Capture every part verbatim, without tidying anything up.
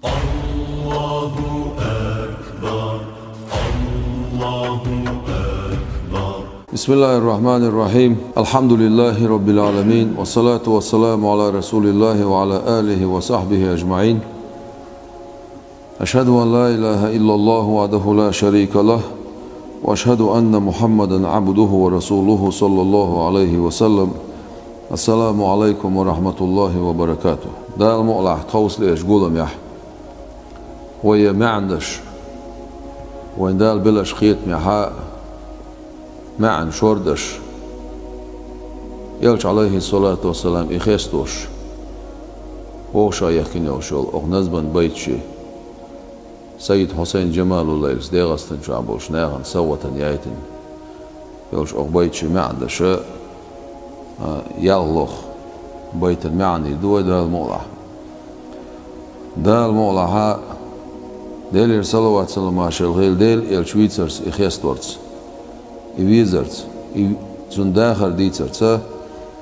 الله أكبر. الله أكبر. بسم الله الرحمن الرحيم. الحمد لله رب العالمين، والصلاة والسلام على رسول الله وعلى آله وصحبه أجمعين. أشهد أن لا إله إلا الله وحده لا شريك له، وأشهد أن محمدا عبده ورسوله صلى الله عليه وسلم. السلام عليكم ورحمة الله وبركاته. Дала мукъалахь, тховсале аш гуламехь. Вай маьӀна даш, вайн Дала белаш кхетамехьа маьӀна шор даш, Элча, алейхиссалату вассалам, и хестош, вовшах яхкина йолуш йолу оха назман байташи, Сайид Хьусайн Джамалуллайлас ДегӀастан чохь болуш нахана совгӀатан яйтина йолуш оха байташи маьӀна даша, а, ялхалгӀа байтан маьӀна ду вай Дала мукъалахь. Дала мукъалахьа, Делера салават-саламаш хила Дела Элча вийцарца и хесторца, и везарца, и цунна дахар дийцарца,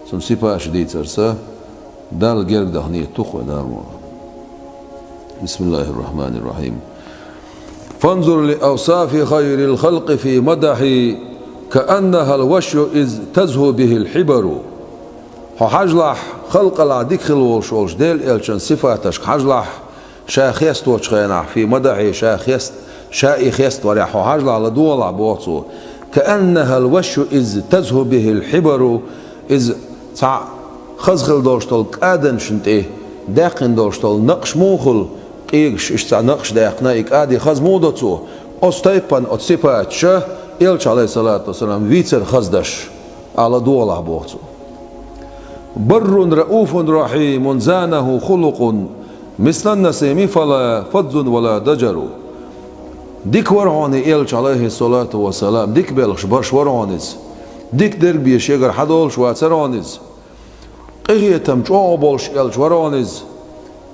цунна сипаш дийцарца, Далла герга даха нийят ду-кх вай Дала мукъалахь. بسم الله الرحمن الرحيم. فانظر لأوصاف خير الخلق في مدحي كأنها الوشي إذ تزهو به الحبر. Хьо хьажалахь, халкъалахь дика хила волуш волчу Делан Элчан сифаташка хьажалахь, ша хесточу хенахь, في مدحي, ша хест-, ша и хест варехь, хьо хьажалахь, ладогӀалахь, боху цо. كأنها الوشي إذ تزهو به الحبر, иза цхьаъ хаза хила долуш долу кӀаданашна тӀе даьккхина долуш долу накъаш муха хуьлу, къегаш иштта цхьа накъаш даьккхина, и кӀади хаза муха до цо, оцу тайпана оцу сипаташа Элча, алейхиссалату вассалам, вийцар хаза даш, ала догӀалахь, боху цо. بر رءوف رحيم زانه خلق مثل النسيم فلا فظ ولا ضجر. Дика вара хьуна и Элча, алейхиссалату вассалам, дика белхаш барш вара хьуна иза. Дика дерг бен шегара хьадолуш вацара хьуна иза. Къинхетам чӀогӀа болуш Элча вара хьуна иза.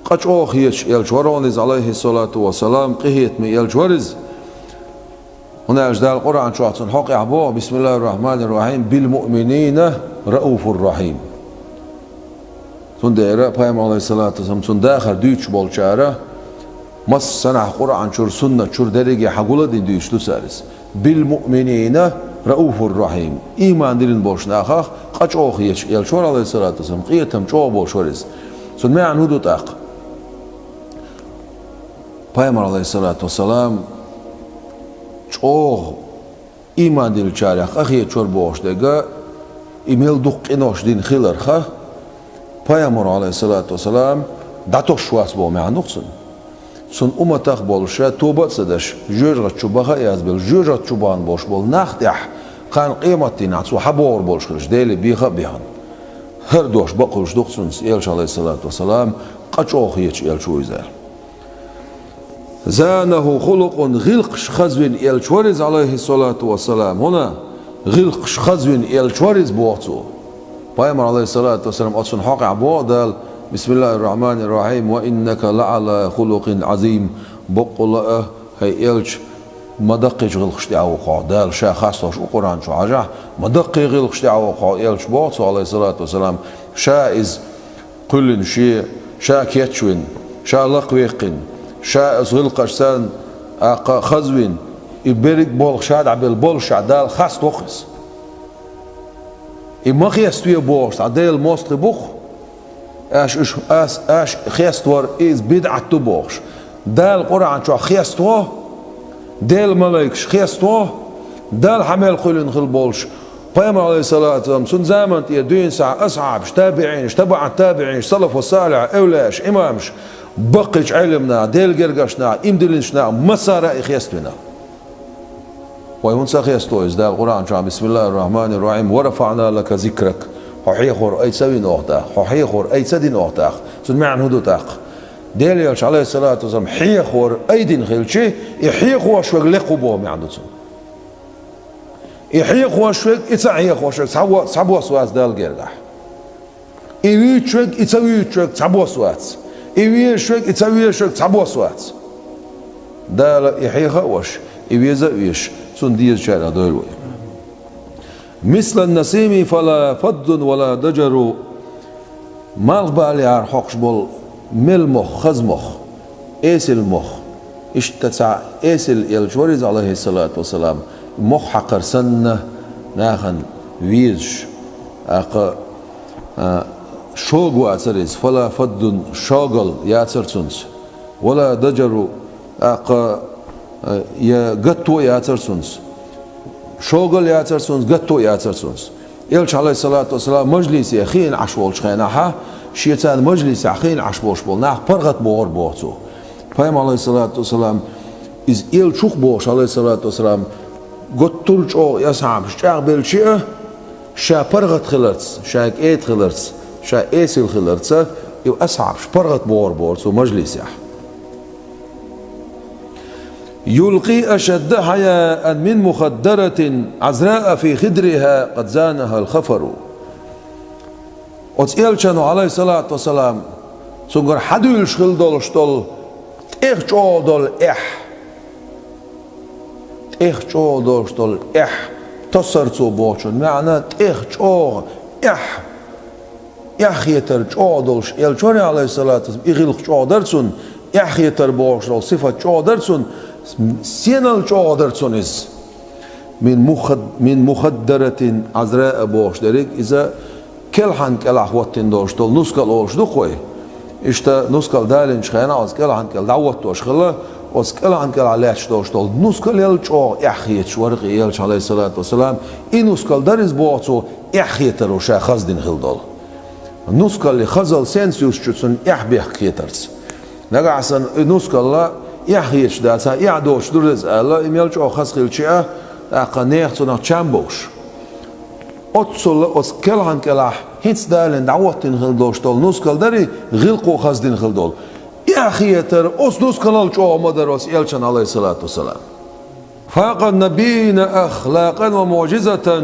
Къа чӀогӀа хеташ Элча вара хьуна иза, алейхиссалату вассалам, къинхетаме Элча вара иза. ХӀунда аьлча Дала Къуръан чохь цунна хьокъехь боху: بسم الله الرحمن الرحيم، بالمؤمنين رءوف رحيم. Цундела Пайхамар, алейхиссалату вассалам, цунна дахар дуьйцуш болчара, масса санахь Къуръан чуьра, суннат чуьра дерриге хьан гула а дина дуьйцуш ду цара иза. بالمؤمنين رءوف رحيم. Ийман диллина болчу нахах къа чӀогӀа хеташ Элча вара, алейхиссалату вассалам, къинхетам чӀогӀа болуш вара иза. Цунна маьӀна хӀун ду тӀаккха? Пайхамар, алейхиссалату вассалам, чӀогӀа ийман диллачарех къахеташ вара бохуш дерг, и мел дукха къинош дина хиларх, Пайхамар, алейхиссалату вассалам, дӀатосуш вац боху маьӀна ду-кх цуьнан. Цуьнан умматах а болуш, тоба а ца деш, жоьжахати чу баха а язбелла, жоьжахати чу бахана болуш болу нах тӀехь, кхана къематдийнахь цо хьан богӀур болуш хилча, Деле беха а бехана. ХӀара дош бакъ хуьлуш ду-кх цуьнца, Элча, алейхиссалату вассалам, къа чӀогӀа хеташ Элча ву иза аьлла. زانه خلق, гӀиллакхаш хазвина Элча вара иза, алейхиссалату вассалам. ХӀунда гӀиллакхаш хазвина Элча вара иза, боху цо. Пайхамар, алейхиссалату вассалам, оцунна хьокъехь боху Дала: بسم الله الرحمن الرحيم، وإنك لعلى خلق عظيم. Баккъала а, хӀай Элча, ма даккхийчу гӀиллакхаш тӀехь ву хьо. Дала ша хасталуш ву Къуръан чу хьажахь, ма даккхий гӀиллакхаш тӀехь ву хьо, Элча, боху цо, алейхиссалату вассалам. Ша иза кхоьллина шен, ша кечвина, ша лакхаваьккхина, ша оцу гӀиллакхашца царна аккха хазвина, и берриг болх ша дӀабелла боллушехь Дала хаставо-кх иза. И ма хеставе бохуш цхьа Делан мостагӀий бу-кх, аша уьш, ас, аша хеставар иза бидӀат ду бохуш. Дала Къуръан чохь хеставо, Делан малайкаш хеставо, Далла хьан мел кхоьллина хила болуш, Пайхамар, алейхиссалату вассалам, цуьнан заманна тӀера дуьйна схьа асхьабаш, табиӀинаш, табаӀат табиӀинаш, салафу салихь, эвлаяаш, имамаш, баккхийчу Ӏелам наха, Делан гергарчу наха, ийман диллинчу наха, массара а и хеставина. Вай хӀунда ца хесто иза Дала Къуръан чохь: بسم الله الرحمن الرحيم، ورفعنا لك ذكرك. Хьо хьехор айса вина оха тӀаккха, хьо хьехор айса дина оха тӀаккха. Цуьнан маьӀна хӀун ду тӀаккха? Делан Элча, алейхиссалату вассалам, хьехор айдина хилча, и хьехош верг лекха ву боху маьӀна ду цуьнан. И хьехош верг, и ца хьехош верг цхьа во-, цхьабосса вац Далла гергахь. И вуьйцуш верг, и ца вуьйцуш верг цхьабосса вац. И везаш верг, и ца везаш верг цхьабосса вац. Дала и хьеха а веш, и веза а везаш, цунна дезачарах дойла вай. مثل النسيم فلا فظ ولا ضجر. Малхбалехьара хьокхуш болу мел мох, хаза мох, эсила мох. Иштта цхьа эсила элча вара иза, Ӏалайхиссалату вассалам, мох хьакхар санна нахана везаш. ТӀаккха, а, шога вацара иза, фала фаддун, шогал яцара цунца. Вала даджару, тӀаккха, а, я гатто а яцара цунца. Шогал яцара цунца, гатто а яцара цунца. Элча, Ӏалайхиссалату вассалам, мажлисе хиъна Ӏаш волчу хенахьа, шен царна мажлисехь хиъна Ӏаш болуш болу нах паргӀат бохура боху цо. Пайхамар, Ӏалайхиссалату вассалам, иза элча ву-кх бохуш, Ӏалайхиссалату вассалам, гуттар а чӀогӀа и асхьабаш чӀагӀбелча а, ша паргӀат хиларца, ша кӀеда хиларца, ша эсала хиларца, и асхьабаш паргӀат бохура бохура цо мажлисехь. يلقي أشد حياء من مخدرة عذراء في خدرها قد زانها الخفر. Оцу элчано, Ӏалайхиссалату вассалам, цуьнгара хьадуьйлуш хила долуш долу тӀех чӀогӀа долу эхь. ТӀех чӀогӀа долуш долу эхь, тосар цо бохучун маьӀна, тӀех чӀогӀа эхь. Эхь хетар чӀогӀа долуш элча вара, Ӏалайхиссалату вассалам, и гӀиллакх чӀогӀа дара цунна, эхь хетар бохуш долу сифат чӀогӀа дара цунна, сенал чӀогӀа дара цунна иза. Мин мухад-, мин мухаддаратин Ӏазраа бохуш дерриг иза, келхьан кӀелахь хӀоттина долуш долу нускал олуш ду-кх вай. Иштта нускал далинчу хенахь оцу кӀелхьан кӀел дӀахӀоттош хилла, оцу кӀелхьан кӀелахь лаьтташ долуш долу нускалел чӀогӀа эхь хеташ вара-кх и элча, Ӏалайхиссалату вассалам, и нускал дара иза боху цо, эхь хетаро ша хаздина хила долу. Нускале хазал сенца юьсучу цунна эхь бехк хетарца. Нагахь санна и нускалла эхь хеташ дацахь, эхь доцуш дура иза аьлла, и мел чӀогӀа хаза хилча а, тӀаккха нехан цунах чам бовш. Оццула оцу келхьан кӀелахь хӀинца далина дӀахӀоттина хила долуш долу нускал дарий гӀиллакхо хаздина хила долу. Эхь хетар оцу нускалал чӀогӀа ма дара оцу элчан, Ӏалайхиссалату вассалам. فاق النبيين أخلاقا ومعجزة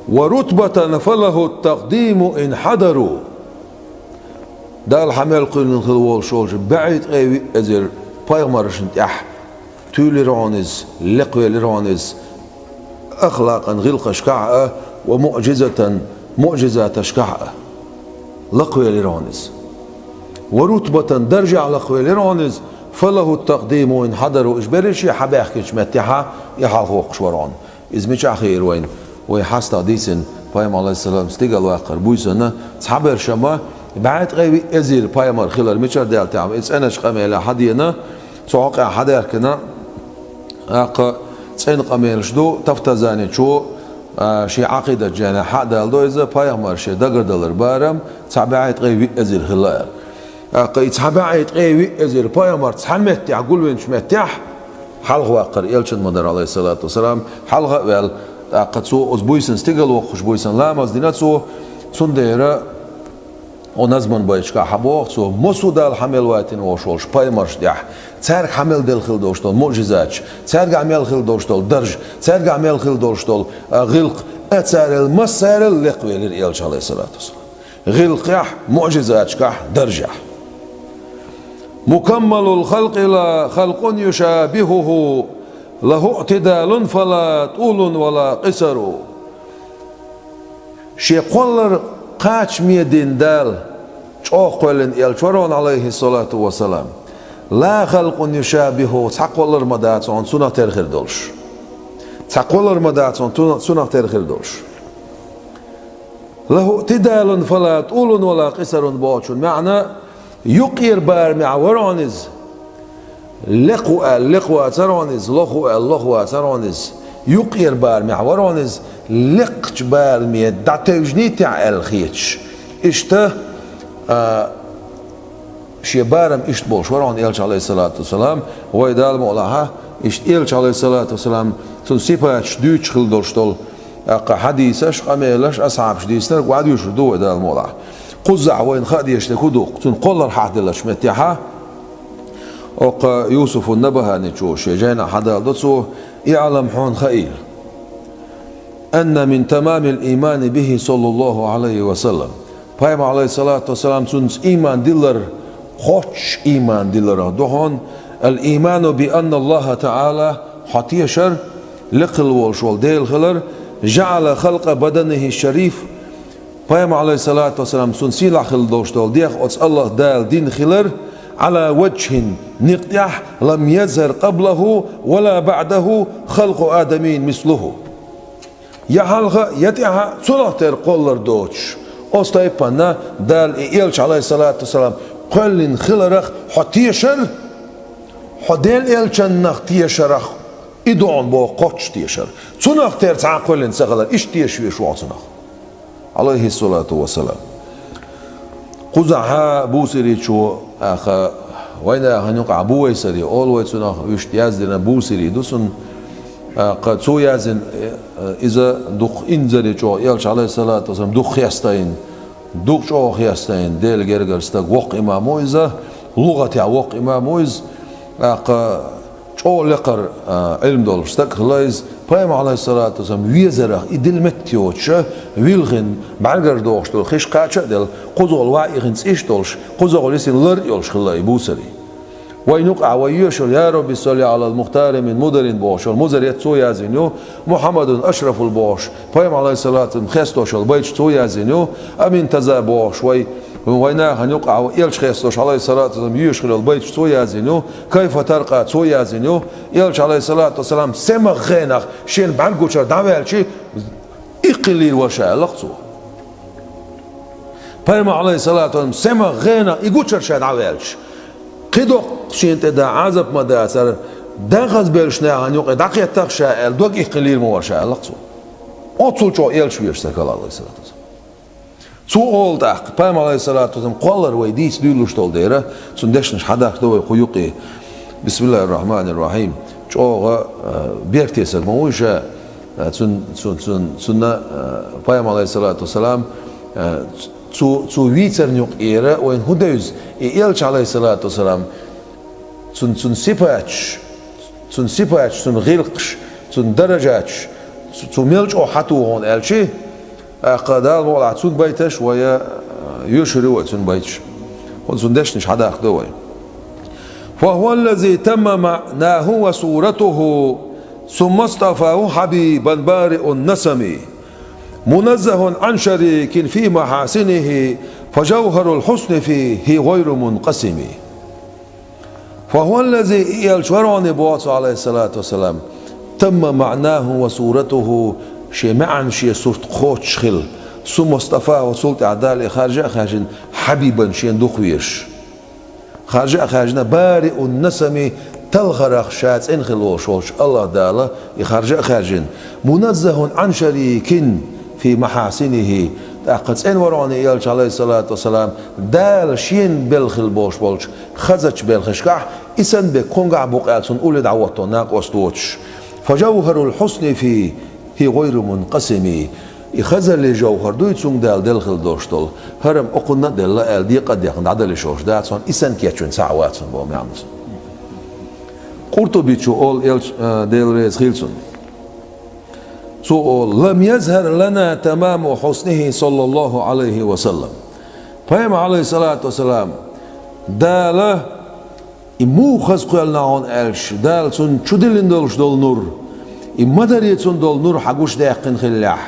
ورتبة فله التقديم إن حضروا. Дала хьан мел кхоьллина хила волуш волчу бӀе ткъе виъ эзар пайхамаршна тӀехь туьйлира хьуна иза, лекхвелира хьуна иза, ахлакъан гӀиллакхашкахь а, ва муъжизатан муъжизаташкахь а. Лакхвелира хьуна иза. Ва рутбатан даржехь лакхвелира хьуна иза, фалаху такъдиму ин хьадару, уьш берриш а хьабаьхкинчу меттехьа и хьалхавоккхуш вара хьуна. Иза мичахь хиира вайна? Вай хьастагӀа дийцина, пайхамар, Ӏалайхиссалам, стигалваккхар буьйсанна, цхьаберш ма, бӀе ткъе виъ эзар пайхамар хилар мичара даьлла тӀехь, и цӀеначу къамелехь хьадеана, цу хьокъехь хьадаьхкина, тӀаккха цӀена къамелаш ду, Тафтазаничо, а, шен Ӏакъидат жайнахь хьа а даладо иза, пайхамар шен дагардалар барам цхьа бӀе ткъе виъ эзар хилла аьлла. ТӀаккха и цхьа бӀе ткъе виъ эзар пайхамар цхьана меттехь, гулвинчу меттехь, хьалхаваккхар элчан ма дара, Ӏалайхиссалату вассалам, хьалха а ваьлла. ТӀаккха цо оцу буьйсанна стигалвоккхуш буьйсанна ламаз дина цо, цундела, о назман байташкахь хьабоху цо, массо а Дала хьан мел вайтина волуш волчу пайхамаршна тӀехь, цаьрга хьан мел делла хила долуш долу муъжизаташ, цаьргахь мел хила долуш долу дарж, цаьргахь мел хила долуш долу, а, гӀиллакх, а, царел массарел лекхвелира элча, Ӏалайхиссалату вассалам. ГӀиллакхехь, муъжизаташкахь, даржехь. Мукаммалул халкъи ла халкъун юшабихуху, лаху иътидалун фала тулун вала къисару. Шен кхоллар кхачаме дина Дала чӀогӀа кхоьллина элча вара хьуна, Ӏалайхиссалату вассалам. Ла халкъун юшабихуху, цхьа кхоллар ма дац хьуна цунах тера хир долуш. Цхьа кхоллар ма дац хьуна цунах тера хир долуш. Лаху иътидалун фала тулун вала къисарун бохучун маьӀна, юккъера барамехь вара хьуна иза. Лекха ву аьлла, лекха вацара хьуна иза, лоха ву аьлла, лоха вацара хьуна иза. Юккъера барамехь вара хьуна иза, лекхачу бараме дӀатевжиний техьа аьлла хеташ. Иштта, а, шен барам иштта болуш вара хьуна элча, Ӏалайхиссалату вассалам, вай Дала мукъалахь, иштта элча, Ӏалайхиссалату вассалам, цуьнан сипаташ дуьйцуш хила долуш долу, тӀаккха хьадисаш, къамелаш, асхьабаш дийцинарг вай дийшур ду вай Дала мукъалахь. Кхузахь вайна хаа дезаш дерг хӀун ду, цуьнан кхоллар хьахьделлачу меттехьа, оккха Юсуфу Набаханичо шен жайнахь хьадалдо цо, иълам, хьуна хаийла. Анна мин тамамил иймани бихи саллаллаху Ӏалайхи ва саллам. Пайхамар, Ӏалайхиссалату вассалам, цуьнца ийман дилар, кхоччуш ийман диларах ду хьуна, ал-ийману би анна Аллаха таӀала, хьо тешар, лекха хила волуш волу Дела хилар, жаӀала халкъа баданихи шариф, пайхамар, Ӏалайхиссалату вассалам, цуьнан сийлахь хила долуш долу дегӀ оцу Аллаха Дала дина хилар, على وجه, никъ тӀехь, لم يظهر قبله ولا بعده خلق آدمي مثله. Я хьалха, я тӀаьхьа цунах тера кхоллар доцуш, оцу тайпана Дала и элча, Ӏалайхиссалату вассалам, кхоьллина хиларх хьо тешар, хьо Делан элчаннах тешарх, и ду хьуна боху кхоччуш тешар. Цунах тера цхьа а кхоьллина ца хилар, иштта теша везаш ву хьо цунах. Ӏалайхиссалату вассалам. Кхузахьа бусиричо, аха, вайнахана юкъахь Бувайсари олу вай цунах, вуьшта яздина бусири ду цунна. Аха, цо яздина, э, иза дукха инзаре чӀогӀа, элча, Ӏалайхиссалату вассалам, дукха хестийна, дукха чӀогӀа хестийна, Делан гергара стаг, воккха имам ву иза, лугӀатехь воккха имам ву иза. Аха, чӀогӀа лекхара, а, Ӏилма долуш стаг хилла иза, пайхамар, Ӏалайхиссалату вассалам, везарах и дилла метта йоцуша, вилхина, бӀаьргара дохуш долу хиш кхача а делла, кхузахула ваиъхина цӀийш а долуш, кхузахула йисина лар а йолуш хилла и бусари. Вайн юкъахь вай йоьшуш йолу «Я Рабби салли Ӏалал Мухтари мин Мударин» бохуш йолу музарет цо яздина ю, «Мухьаммадун ашрафул» бохуш, пайхамар, Ӏалайхиссалату вассалам, хестош йолу байташ цо яздина ю, «Амин таза» бохуш вай, вайнахана юкъахь вай элча хестош, Ӏалайхиссалату вассалам, йоьшуш хилла йолу байташ цо яздина ю, «Кайфа таркъа» цо яздина ю, элча, Ӏалайхиссалату вассалам, семах гӀенах шена бӀаьрг гучара дӀаваьлча, иккхина лийр вара ша, аьлла-кх цо. Пайхамар, Ӏалайхиссалату вассалам, семах гӀенах и гучара ша дӀаваьлча, кхидоккху шена тӀе дан Ӏазап ма дацара, дӀахазбеллачу нахана юкъе дӀакхеттах ша аьлла, дог иккхина лийр ма вара ша, аьлла-кх цо. Оццул чӀогӀа элча везаш стаг хилла, Ӏалайхиссалату вассалам. Цо олу тӀаккха, пайхамар, Ӏалайхиссалату вассалам, кхоллар вай дийца дуьйлалуш долу дела, цуьнан дешнаш хьадахка до вай кху юкъе. Бисмиллахир-рахманир-рахим. ЧӀогӀа, а, бертесаг ма вуй ша, а, цун-, цун-, цун-, цунна, а, пайхамар, Ӏалайхиссалату вассалам, а, цу-, цу вийцарна юкъера вайна хӀун девза, и элча, Ӏалайхиссалату вассалам, цун, цун сипаташ, цун сипаташ, цун гӀиллакхаш, цун даражаташ, цу, цу мел чӀогӀа хьан тухуна аьлча, тӀаккха Дала мукъалахь цуьнан байташ вай, а, йоьшур ю вай цуьнан байташ. ХӀунда цуьнан дешнаш хьадахка до вай. فهو الذي تم معناه وصورته، ثم اصطفاه حبيبا بارئ النسم، منزه عن شريك في محاسنه، فجوهر الحسن فيه غير منقسم. فهو الذي, и элча вара хьуна боху цо, Ӏалайхиссалату вассалам, تم معناه وصورته, шен маьӀна, шен сурт кхочуш хилла, ثم اصطفاه, цул тӀаьхьа Дала и харжа а хаьржина, حبيبا, шена дукха везаш. Харжа а хаьржина, بارئ النسم, талхарх ша цӀена хилла волуш волчу АллахӀ Дала и харжа а хаьржина, منزه عن شريك في محاسنه, тӀаккха цӀена вара хьуна и элча, Ӏалайхиссалату вассалам, Дала шена белла хилла болуш болчу хазачу белхашкахь, и санна бен кхуьнгахь а бу-кх аьлла, цунна улле дӀахӀотто накъост воцуш. فجوهر الحسن فيه غير منقسم. И хазаллин жовхӀар дуй цуьнга Дала делла хилла долуш долу, хӀара-м окхунна а делла аьлла, декъа а дехна дӀадала йиш йолуш дац хьуна, и санна кечвина цхьаъ вац хьуна боху маьӀна ду цуьнан. Къуртуби чу олу, элча, а, Дела реза хила цунна. Цо олу: لم يظهر لنا تمام حسنه صلى الله عليه وسلم. Пайхамар, Ӏалайхиссалату вассалам, Дала и муха хаза кхоьллина хьуна аьлча, Дала цунна чу диллина долуш долу нур, и ма-дарра цунна долу нур хьан гучудаьккхина хиллехь,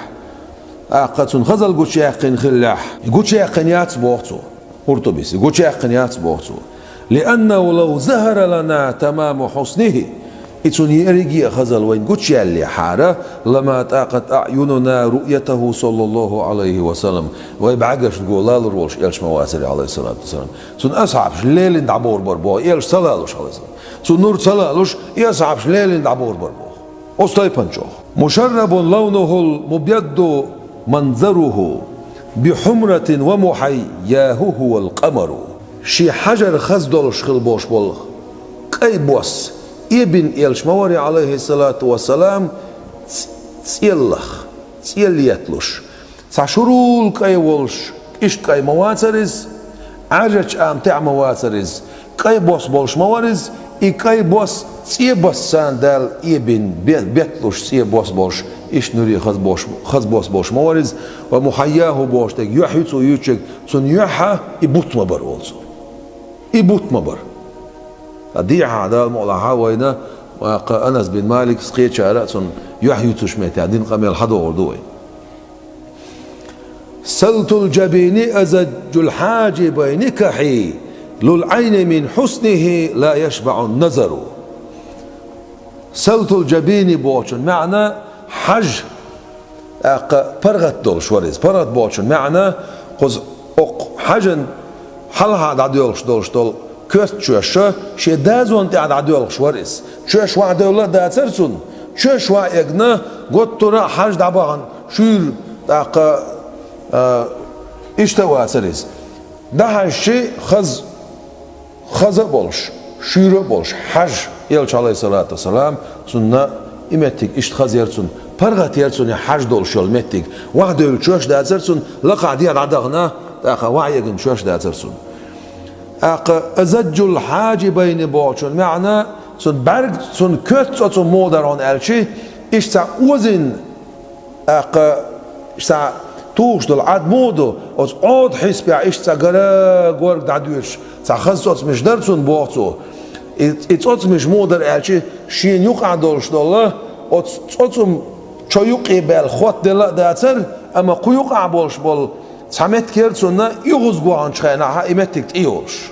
тӀаккха цунна хазалла гучуяьккхина хиллехь, и гучуяьккхина яц боху цо. Къуртубис, и гучуяьккхина яц боху цо. لأنه لو ظهر لنا تمام حسنه, и цуьнан ерриге а хазалла вайна гучуяьллехьара, لما طاقت أعيننا رؤيته صلى الله عليه وسلم, вай бӀаьргашна гулалур волуш элча ма вацара, Ӏалайхиссалату вассалам. Цуьнан асхьабаш лелийна дӀабур бара боху, элча ца лалуш, Ӏалайхиссалам. Цуьнан нур ца лалуш, и асхьабаш лелийна дӀабур бара боху. Оцу тайпана чӀогӀа. مشرب لونه المبيض منظره، بحمرة ومحياه هو القمر. Шен хьажар хаза долуш хилла болуш болу кӀай бос эбина элча ма вара, Ӏалайхиссалату вассалам, ц-, цӀеллах, цӀел етталуш. Цхьа шурул кӀай волуш, иштта кӀай ма вацара иза, Ӏаьржачу аматехь ма вацара иза, кӀай бос болуш ма вара иза, и кӀай бос цӀе бассан Дала эбина бе-, бетталуш цӀе бос болуш, иштта нуре хаза бос, хаза бос болуш ма вара иза, ومحياه бохуш дерг юьхь ю цо юьйцург, цуьнан юьхьа и бутт ма бара, олу цо. И бутт ма бара. Ткъа дехьа Дала мукъалахь вайна, ваккха Анас бин Маликс, кхечара а цуьнан юьхь юьйцуш меттехь дина къамел хьадогӀур ду вай. سلط الجبين أزج الحاجبين كحي، للعين من حسنه لا يشبع النظر. سلط الجبين бохучун маьӀна хьажа, тӀаккха паргӀат долуш вара иза. ПаргӀат бохучун маьӀна кхуза окху хьажан хьалха дӀадоьлхуш долуш долу коьртачоьш шен дозанна тӀехь дӀадоьлхуш вара иза. Чоьш ваьхьадевлла а дацара цунна, чоьш ваьхьаегна, готтура а хьажа дӀабахана, шуьйра, тӀаккха, а, иштта а вацара иза. ДӀахьаьжча хаза, хаза а болуш, шуьйра а болуш, хьажа, Элча, алейхиссалату вассалам, цунна и меттиг иштта хаза яра цунна, паргӀат яра цунна хьажа долуш йолу меттиг. Ваьхьадевлла чоьш дацара цунна, лакхахь дехьа дӀадахана, тӀаккха ваьхьаегна чоьш дацара цунна. ТӀаккха أزج الحاجبين бохучун маьӀна, цунна бӀаьрг, цунна коьрта цӀоцу муха дара хьуна аьлча, иштта цхьа озийна, тӀаккха цхьа тухуш долу Ӏад муха ду, оцу Ӏода хьисапехь иштта цхьа гара горга дӀадоьдуш, цхьа хаза цӀоцмаш дара цунна, боху цо. И, и цӀоцмаш муха дара аьлча, шена юкъахь долуш долу оцу цӀоцун чо юккъе баьлла хоттаделла а дацара, амма кху юкъахь болуш болу цхьа меттиг яра цунна, оьгӀаз ваханчу хенахь и меттиг тӀейолуш.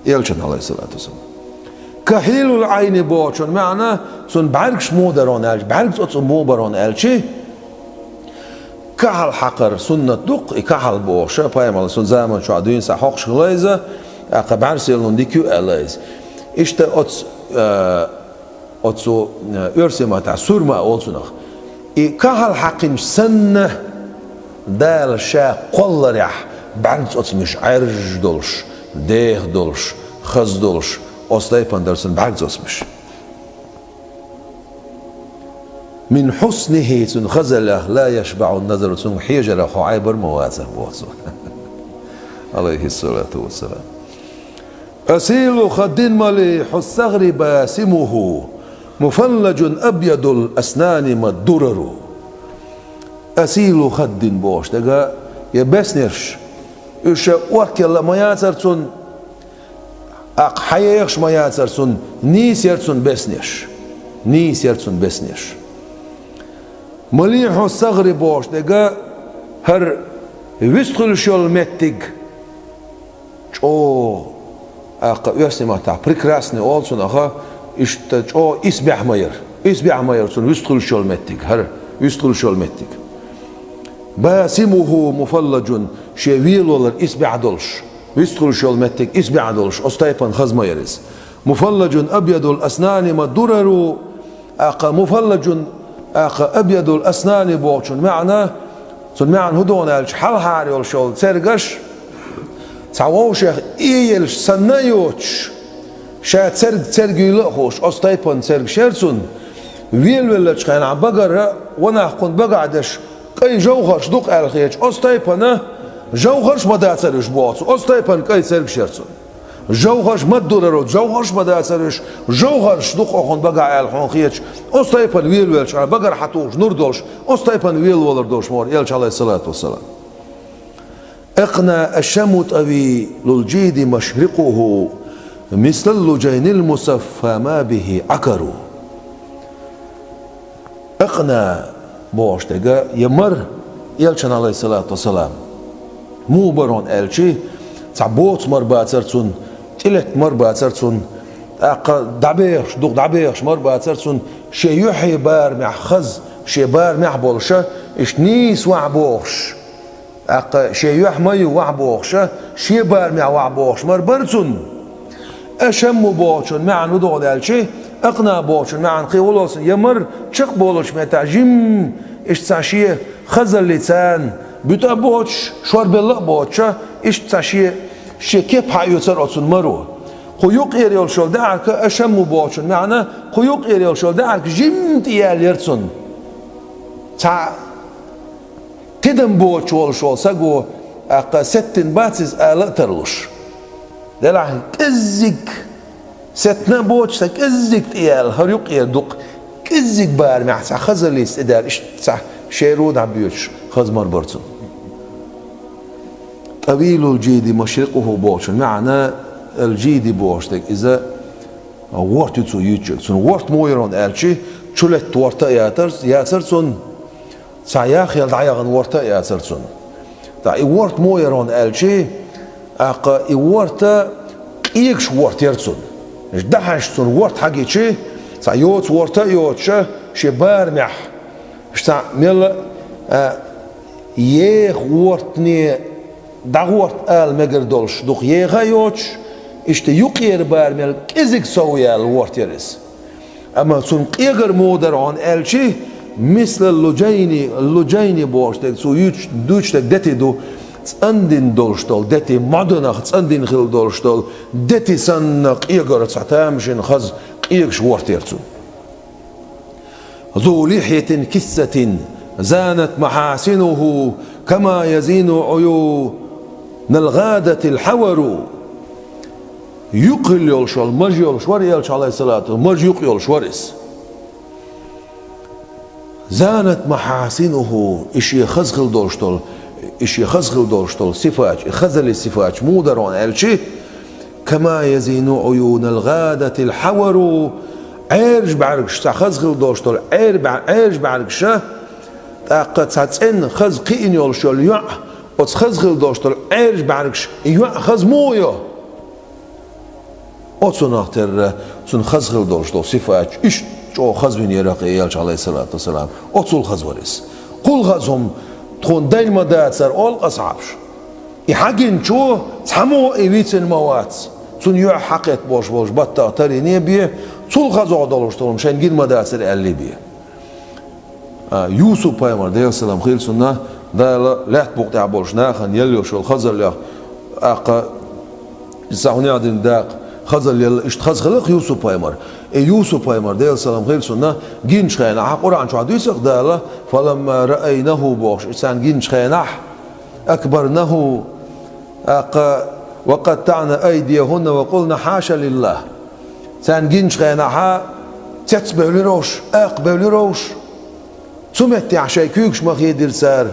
Элчан, алейхиссалату вассалам. كحيل العين бохучун маьӀна, цунна бӀаьргаш муха дара хьуна аьлча, бӀаьрг цӀоцу муха бара хьуна аьлча, кахьал хьакхар суннат ду-кх, и кахьал бохуш, пайхамар цунна заман чохь дуьйна схьа хьокхуш хилла иза, тӀаккха бӀаьрса яллун дика ю аьлла иза. Иштта оцу, а, Оцу, э, оьрсийн маттахь сурма олу цунах. И кахьал хьаькхинчу санна, Дала ша кхолларехь бӀаьрг цӀоцмаш Ӏаьржа долуш, деха долуш, хаза долуш, оцу тайпана дара цунна бӀаьрг цӀоцмаш. من حسنه цунна хазаллех لا يشبع النظر цунга хьежарах хьо Ӏайбар ма вацара, боху цо. Алейхиссалату вассалам. أصيل خد مليح الثغر باسمه مفلج أبيض الأسنان ما الدرر. أصيل خد бохуш дерг, я беснеш, уьш оркъелла а ма яцара цунна, аккха хьаехаш а ма яцара цунна, нийса яра цунна беснеш. Нийса яра цунна беснеш. مليح الثغر бохуш дерг, хӀара вистхуьлуш йолу меттиг, чӀогӀа, аккха оьрсийн маттахь прекрасный олу цунах, иштта чӀогӀа исбаьхьа ма яра. Исбаьхьа ма яра цунна вистхуьлуш йолу меттиг, хӀара вистхуьлуш йолу меттиг. باسمه مفلج шен велавалар исбаьхьа долуш, вистхуьлуш йолу меттиг исбаьхьа долуш, оцу тайпана хаза ма яра иза. مفلج أبيض الأسنان ما الدرر. Аккха مفلج, аккха أبيض الأسنان бохучун маьӀна, цунна маьӀна хӀун ду аьлча, хьалхара йолуш йолу цергаш цхьа вовшех иелаш санна а йоцуш, ша церг церг юйла а хууш, оцу тайпана цергаш яра цунна. Велавеллачу хенахь багара, ванах кхунна багахь деш, кӀайн жовхарш ду-кх аьлла хеташ, оцу тайпана жовхарш а ма дацара уьш, боху цо, оцу тайпана кӀайн цергаш яра цунна. Жовхарш ما الدرر, жовхарш а ма дацара уьш, жовхарш ду-кх кхунна багахь аьлла хьуна хеташ, оцу тайпана велавеллачу хенахь багара хьатухуш нур долуш, оцу тайпана велавалар долуш ма вара Элча, алейхиссалату вассалам. أقنى أشم طويل الجيد مشرقه مثل اللجين المصفى ما به عكر. أقنى бохуш дерг, я мар, Элчан, алейхиссалату вассалам, муха бара хьуна аьлча, цхьа боцу мар бацара цунна, тӀелетта мар бацара цунна, тӀаккха дӀабехаш, дукха дӀабехаш мар бацара цунна, шен юьхье барамехь хаза, шен барамехь болуша, иштта нийса ваьхьа бохуш. ТӀаккха шен юьхь ма ю ваьхьа бохуша, шен барамехь ваьхьа бохуш мар бара цунна. أشم бохучун маьӀна хӀун ду аьлча, أقنى бохучун маьӀна кхин хӀун ло цунна, я мар чекхболучу меттехь жимма, иштта цхьа шен хазаллица, буьту а боцуш, шорбелла а боцуша, иштта цхьа шен, шен кеп хьаоьцура оцу маро. Кху юккъера йолуш йолу даьӀахка, أشم бохучун маьӀна, кху юккъера йолуш йолу даьӀахка жимма тӀеяьлла яра цунна. Цхьа тидам боцуш волуш волу саго, тӀаккха сеттина бац иза ала а тарлуш. Делахь кӀеззиг сеттина а боцуш, сан кӀеззиг тӀеяьлла, хӀара юккъера дукха, кӀеззиг барамехь цхьа хазаллица тӀедаьлла, иштта цхьа шеро дӀабоьдуш, хаза мар бара цунна. طويل الجيد مشرقه бохучун маьӀна, ал-жиди бохуш дерг иза, ворта ю цо юьйцург. Цунна ворта муха яра хьуна аьлча, чулетта ворта а яцара, яцара цунна, цхьа яхъелла дӀаяхана ворта а яцара цунна. ТӀаккха и ворта муха яра хьуна аьлча, ТӀаккха и ворта къегаш ворта яра цунна. Иштта дӀахьаьжча цунна ворта хьагичи, цхьа йоца ворта а йоцуша, шен барамехь, иштта цхьа мел а, еха вортане дӀагӀорта ала мегар долуш, дукха еха а йоцуш, иштта юкъера бара мел кӀезиг сов яьлла ворта яра иза. Амма цунна къегар муха дара хьуна аьлчи, мисла лужайни, лужайни бохуш дерг, цо юьйцуш, дуьйцуш дерг дети ду, цӀандина долуш долу дети, модунах цӀандина хила долуш долу дети санна къегар цхьа тамашийна хаза къегаш ворта яра цунна. Зу лихьятин киссатин занат махьасинуху кама язину Ӏуюнал гӀадатил хьавару. Юкъ хилла йолуш волу маж йолуш вара элча, алейхиссалату, маж юкъ йолуш вара иза. Занат махьасинуху, и шен хаза хила долуш долу, и шен хаза хила долуш долу сифаташ, и хазаллин сифаташ муха дара хьуна аьлчи, кама язину Ӏуюнал гӀадатил хьавару, Ӏераш бӀаьргаш, цхьа хаза хила долуш долу Ӏер бӀа-, Ӏераш бӀаьргаша, тӀаккха цхьа цӀена хаза кхиъна йолуш йолу йоӀ, оцу хаза хила долуш долу Ӏераш бӀаьргаша и йоӀ хаза муха йо? Оцунах терра, цунна хаза хила долуш долу сифаташ, иштта чӀогӀа хаза вина яра-кх и элча, алейхиссалату вассалам. Оцул хаза вара иза. Кхул хаза хӀума тхуна дайна ма дацара, олу асхьабаш. И хьагинчо цхьаммо и вийцина ма вац. Цунна юьхь хьакхетта болуш болуш баттах тарине бен, цул хаза долуш долу хӀума шайна гина ма дацара аьллий бен. А, Юсуп-пайхамар, Делан салам хила цунна, Дала лаьтта букъа тӀехь болуш нахана елла йолуш йолу хазаллех, тӀаккха иза хьуна яздина дакъа, хазалла елла, иштта хаза хиларх Юсуп-пайхамар. И Юсуп-пайхамар, Делан салам хила цунна, гиначу хенахь, Къуръан чохь дуьйцу-кх Дала, «Фаламма раайнаху», бохуш, и царна гиначу хенахь, «акбарнаху», тӀаккха, «ва къаттаъна айдияхунна ва къулна хьаша лиллах». Царна гиначу хенахьа цецбевлира уьш, акхабевлира уьш. Цу меттехь шайн куьйгаш ма хедира цара,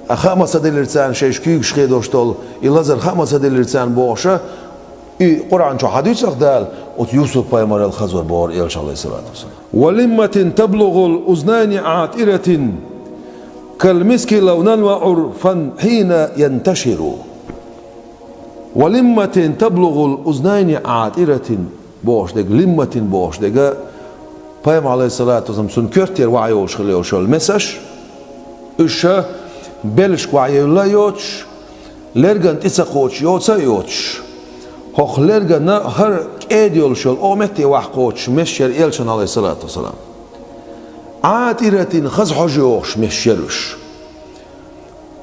а хаа ма ца делира царна шайша куьйгаш хедош долу, и лазар хаа ма ца делира царна бохуша, и Къуръан чохь хьадуьйцу-кх Дала, оцу Юсуп-пайхамарал хаза вара бохура элча, алейхиссалату вассалам. «Ва лимматин таблугъул узнайни Ӏатиратин, кал миски лавнан ва Ӏурфан хьина янташиру». «Ва лимматин таблугъул узнайни Ӏатиратин», бохуш дерг, лимматин бохуш дерг, пайхамар, алейхиссалату вассалам, цунна коьртера ваха йолуш хила йолуш йолу месаш, уьш ша беллашка ваха евлла а йоцуш, лерган тӀе ца кхочуш йоца а йоцуш, хӀокху лерганна хӀара кӀеда йолуш йолу оха метте ваха кхочуш месаш яра элчан, алейхиссалату вассалам. Ӏатиратин, хаза хьожа йогӀуш месаш яра уьш.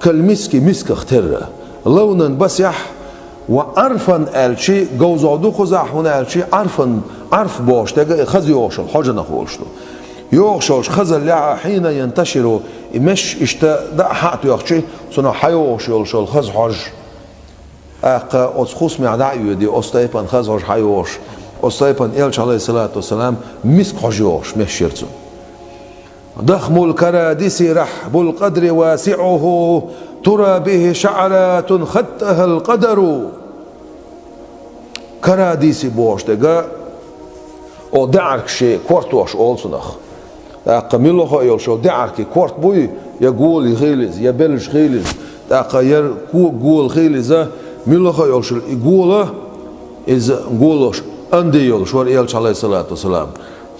Кал миски, мисках терра. Лавнан, басехь, ва Ӏарфан аьлчи, говзагӀа ду кхузахь, хӀунда аьлчи Ӏарфан, Ӏарф бохуш дерг хаза йогӀуш йолу хьожанах волуш ду. ЙогӀуш йолчу хазаллехь а, хьина янташиру, и месаш иштта дӀа а хьа а тоьхчи, цунах хьайогӀуш йолуш йолу хаза хьожа. ТӀаккха оцу хӀусамехь дӀа а йоьдий, оцу тайпана хаза хьожа хьайогӀуш, оцу тайпана элча, алейхиссалату вассалам, миска хьожа йогӀуш месаш яра цунна. Дахмул карадиси рахьбул къадри васиӀуху, тура бихи шаъратун хаттахал къадару. Карадиси бохуш дерг, о, даьӀаргаш шен кортош олу цунах. ТӀаккха муьлхха а йолуш йолу даьӀаргий корта буй, я гола хила иза, я беллаш хила иза, тӀаккха я ко-, гола хила иза, муьлхха а йолуш йолу и гола, иза голош анди йолуш вара элча, алейхиссалату вассалам.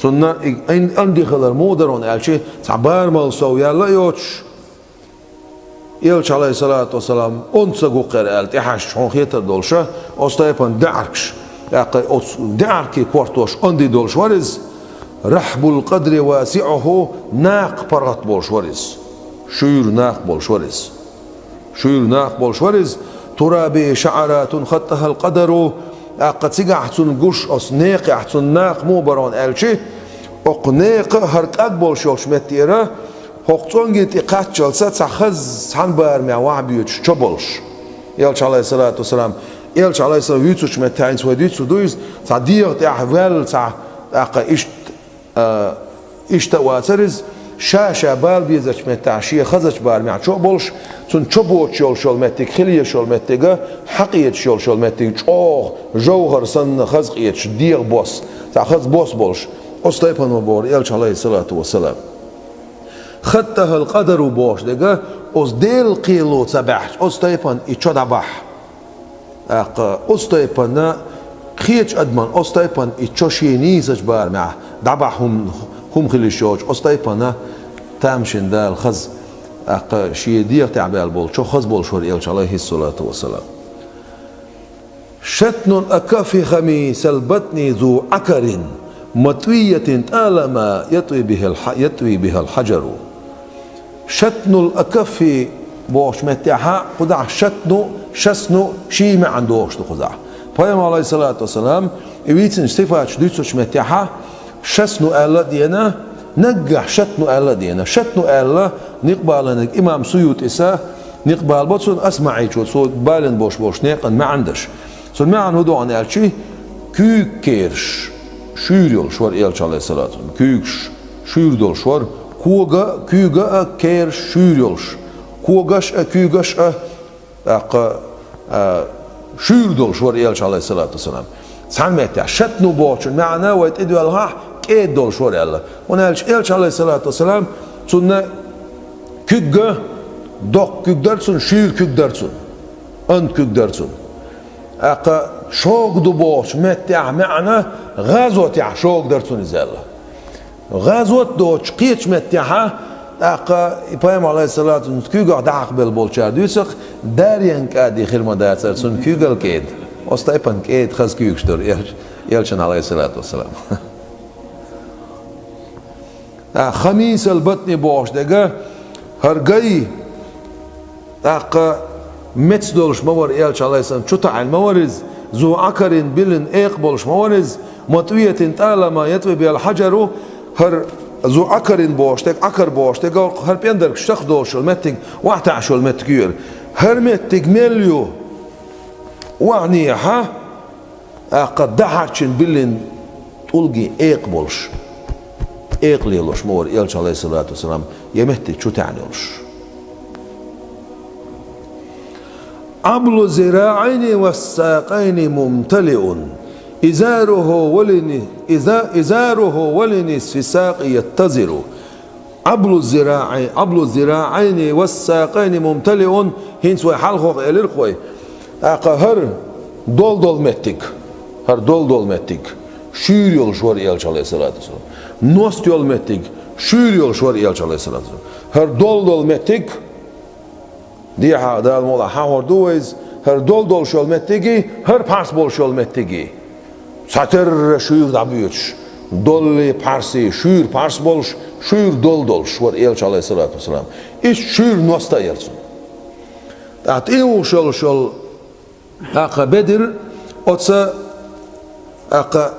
Цунна и ан-, анди хилар муха дара хьуна аьлчи, цхьа барамал сов яьлла а йоцуш, элча, алейхиссалату вассалам, онда ца гу-кх аьлла тӀехьаьжча хьуна хетар долуша, оцу тайпана даьӀаргаш, тӀаккха оцу даьӀаргий кортош анди долуш вара иза, рахьбул къадри васиӀуху, накха паргӀат болуш вара иза, шуьйра накха болуш вара иза. Шуьйра накха болуш вара иза, тура бихи шаъратун хаттахал къадару, тӀаккха цигахь цунна гуш, оцу некхехь цунна накха муха бара хьуна аьлчи, окху некха хӀара кӀаг болуш йолчу меттера, хӀокху цӀонгий тӀе кхаччалца цхьа хаза цхьана барамехь ваха боьдуш чо болуш. Элча, алейхиссалату вассалам, элча, алейхиссалам, вуьйцучу меттехь хӀинца вай дуьйцур ду иза, цхьа дегӀа тӀехь ваьлла цхьа, тӀаккха иштта, а, иштта а вацара иза, ша-ша бала безачу меттехь шен хазачу барамехь чо а болуш, цунна чо боцуш йолуш йолу меттиг, хила езаш йолу меттига, хьакъеташ йолуш йолу меттиг, чӀогӀа жовхӀар санна хаза къеташ, дегӀан бос, цхьа хаза бос болуш, оцу тайпана вара бохура элча, алейхиссалату вассалам. Хаттахал къадару бохуш дерг, оцу Делан кхело ца баьхча, оцу тайпана и чо дӀабахьа. ТӀаккха оцу тайпана кхечу адаман, оцу тайпана и чо шен нийсачу барамехь дӀабахьа хӀума, хӀума хила йиш йоцуш, оцу тайпана тамашийна Дала хаза, тӀаккха шен дегӀа тӀехь баьлла болу чо хаза болуш вара элча, алейхиссалату вассалам. شتن الأكف خميس البطن ذو عكر مطوية طالما يطوي بها الح-، يطوي بها الحجر. شتن الأكف бохучу меттехьа, кхузахь шатну, шасну ши маьӀна дохуш ду кхузахь. Пайхамар, алейхиссалату вассалам, и вийцинчу сифаташ дуьйцучу меттехьа, шасну аьлла а деана, наггахь шатну аьлла а деана. Шатну аьлла, некъ балийнарг имам Суютис, некъ балабо цунна АсмаӀичо, цо балийна болуш болчу некъан маьӀна даш. Цуьнан маьӀна хӀун ду аьлча, куьйгаш кераш шуьйра йолуш вара элча, алейхиссалату вассалам. Куьйгаш шуьйра долуш вара, кога а, куьйга а кераш шуьйра йолуш. Когаш а, куьйгаш а, тӀаккха, а, шуьйра долуш вара элча, алейхиссалату вассалам. Цхьана меттехь, шатну бохучун маьӀна вай тӀедоьлхахь, кӀеда долуш вара аьлла. ХӀунда аьлча элча, алейхиссалату вассалам, цунна куьг а, доккха куьг дара цунна, шуьйра куьг дара цунна, анта куьг дара цунна. ТӀаккха шога ду бохучу меттехь маьӀна, гӀазотехь шога дара цунна иза аьлла. ГӀазот доцуш кхечу меттехьа, тӀаккха и пайхамар, алейхиссалату вассалам, куьйгах дӀахьакхабелла болчара дуьйцу-кх, Дарьян кӀади хир ма дацара цунна куьйгал кӀеда. Оцу тайпана кӀеда хаза куьйгаш дара элча-, элчан, алейхиссалату вассалам. ТӀаккха хамисал батни бохуш дерг, хӀара гай, тӀаккха меца долуш ма вара элча, алейхиссалам, чу таӀийна ма вара иза, зу Ӏакарин, билина экъа болуш ма вара иза, матвиятин тӀалама ятви бихал хьаджару, хӀара зу Ӏакарин бохуш дерг, Ӏакар бохуш дерг, хӀара пӀендарг штах долуш йолу меттиг, охьатаьӀаш йолу меттиг ю хӀара. ХӀара меттиг мел ю, охьанехьа, тӀаккха дахьарчун биллина тӀулгий экъа болуш, экъа лелош ма вара элча, алейхиссалату вассалам, я меттиг чу таьӀна йолуш. Ӏаблу зираӀайни ва сакъайни мумталиун, изаруху валини, иза-, изаруху валини сфисакъи яттазиру. Ӏаблу зираӀай-, Ӏаблу зираӀайни ва сакъайни мумталиун, хӀинца вай хьалхох элира-кх вай. ТӀаккха хӀара долу-долу меттиг, хӀара долу-долу меттиг шуьйра йолуш вара элча, алейхиссалату вассалам. Ност йолу меттиг шуьйра йолуш вара элча, алейхиссалату вассалам. ХӀара долу-долу меттиг, дехьа Дала мукъалахь хьахор ду вайза, хӀара долу-долуш йолу меттигий, хӀара пхьарс болуш йолу меттигий. Цхьатерра шуьйра дӀабоьдуш, доллий, пхьарсий, шуьйра пхьарс болуш, шуьйра долу долуш вара элча, алейхиссалату вассалам. Иштта шуьйра ност а яра цунна. ТӀаккха тӀе а вухуш йолуш йолу, тӀаккха бедар, оцу, тӀаккха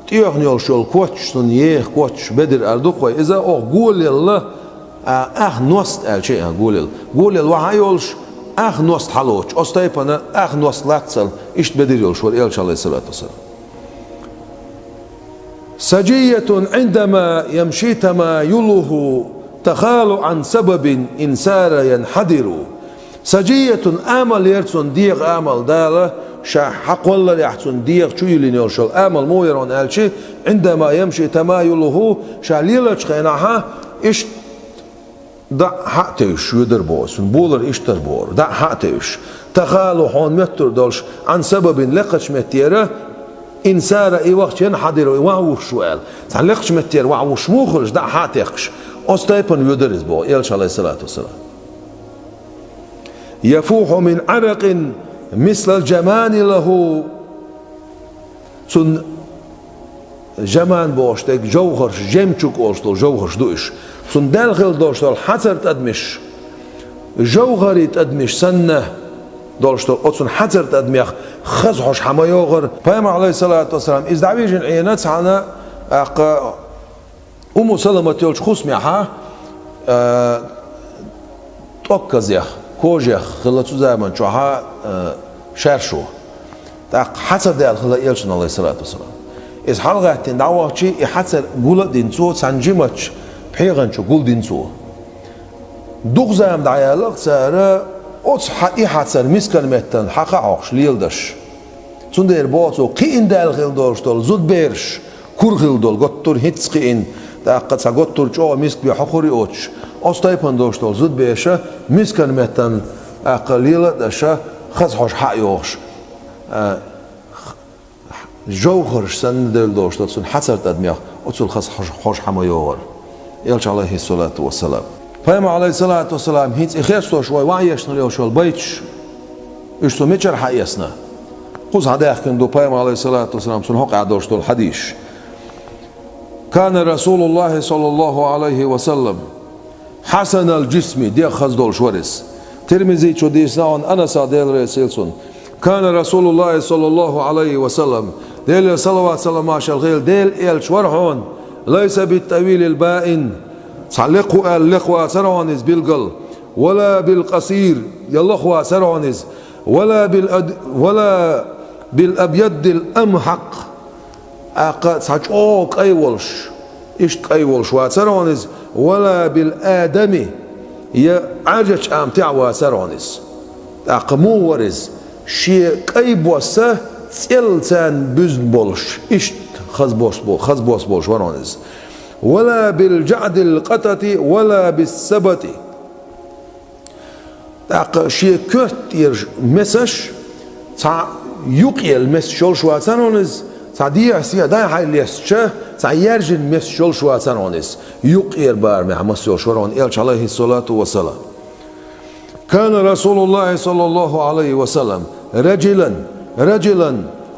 тӀехна йолуш йолу коч, цунна еха коч, бедар ала ду-кх вай. Иза оха голелла, а, ах ност аьлча а голелла. Голелла вахьа йолуш, ах ност хьалоцуш. Оцу тайпана ах ност лаццал, иштта бедар йолуш вара элча, алейхиссалату вассалам. Сажиятун Ӏиндама ямши тамаюлуху тахалу Ӏан сабабин инсара янхьадиру. Сажиятун амал яра цунна, дегӀан амал Дала, ша хьакхолларехь цунна дегӀа чу йиллина йолуш йолу амал муха яра хьуна аьлча, Ӏиндама ямши тамаюлуху, ша лелачу хенахьа, иштта дӀа хьа а тевжаш, воьдур боху, цуьнан болар иштта дара бохура, дӀа хьа а тевжаш. Тахалу хьуна моьттур долуш, Ӏан сабабин лекхачу меттера, инсара и вахча янхьадиру, и ван вуьсуш ву аьлла. Цхьана лекхачу меттера ван вуьсуш муха хуьлуш, дӀа хьа а текхаш. Оцу тайпана воьдура иза боху, элча, алейхиссалату вассалам. Яфуху мин Ӏаракъин мислал джамани лаху. Цунна жаман бохуш дерг, жовхарш, жемчуг олуш долу жовхарш ду уьш. Цунна даьлла хилла долуш долу хьацар тӀадамаш, жовхарий тӀадамаш санна долуш долу, оцунна хьацар тӀадамех хаза хьожа хьа ма йогӀура. Пайхамар, алейхиссалату вассалам, иза дӀавижина Ӏийна цхьана, тӀаккха Умму Саламат йолчу хӀусамехьа, а, тӀокказех, кожех хилла цу заман чохьа, а, шаьршо. ТӀаккха хьацар даьлла хилла элчанна, алейхиссалату вассалам. Иза хьалагӀаьттина дӀавахчий, и хьацар гул а дина цо, цхьана жимачу пхьегӀан чу гулдина цо. Дукха зама дӀаяьлла-кх цара, оцу хьа-, и хьацар мискан меттана хьакха а хьокхуш леладеш. Цундела боху цо, кхиъна даьлла хилла долуш долу зудабераш, кура хилла долу, готтур хӀинцца кхиъна, тӀаккха цхьа готтур чӀогӀа миска бен хьокхур йоцуш, оцу тайпана долуш долу зудабераша мискан меттана тӀаккха лела а деш, хаза хьожа хьа а йогӀуш, А, жовхӀараш санна девлла долуш долу цуьнан хьацар тӀадамех, оцул хаза хьожа, хьожа хьан ма йогӀура. Элча, Ӏалайхиссалату вассалам. Пайхамар, Ӏалайхиссалату вассалам, хӀинца и хестош вай ваьӀ ешна йолуш йолу байташ, уьш цо мичара хьаэцна? Кхуза хьадаьхкина ду Пайхамар, Ӏалайхиссалату вассалам, цунна хьокъехь долуш долу хьадисаш. كان رسول الله صلى الله عليه وسلم حسن الجسم, дегӀ хаза долуш вара иза. Тирмизичо дийцина хьуна Анаса, Дела реза хуьлда цунна. كان رسول الله صلى الله عليه وسلم, Делера салават-салам-маршалла хуьлда, Делан элча вара хьуна, ليس بالطويل البائن, цхьа лекха ву аьлла лекха вацара хьуна иза билггал, ولا بالقصير, я лоха вацара хьуна иза, ولا بالأد-, ولا بالأبيض الأمحق, тӀаккха цхьа чӀогӀа кӀай волуш, иштта кӀай волуш вацара хьуна иза, ولا بالآدم, я Ӏаьржачу амтехь вацара хьуна иза. ТӀаккха муха вара иза? Шен кӀай бос цӀеллаца буьзна болуш, иштта хаза бос бо-, хаза бос болуш вара хьуна иза. ولا بالجعد القطط ولا بالسبط. ТӀаккха шен коьрта тӀера месаш, цхьа юкъаелла месаш йолуш вацара хьуна иза, цхьа дехьа-сехьа дӀай-хьай лестича, цхьа яьржина месаш йолуш вацара хьуна иза, юкъера барамехь маса йолуш вара хьуна элча, Ӏалайхиссалату вассалам. كان رسول الله صلى الله عليه وسلم رجلا, رجلا,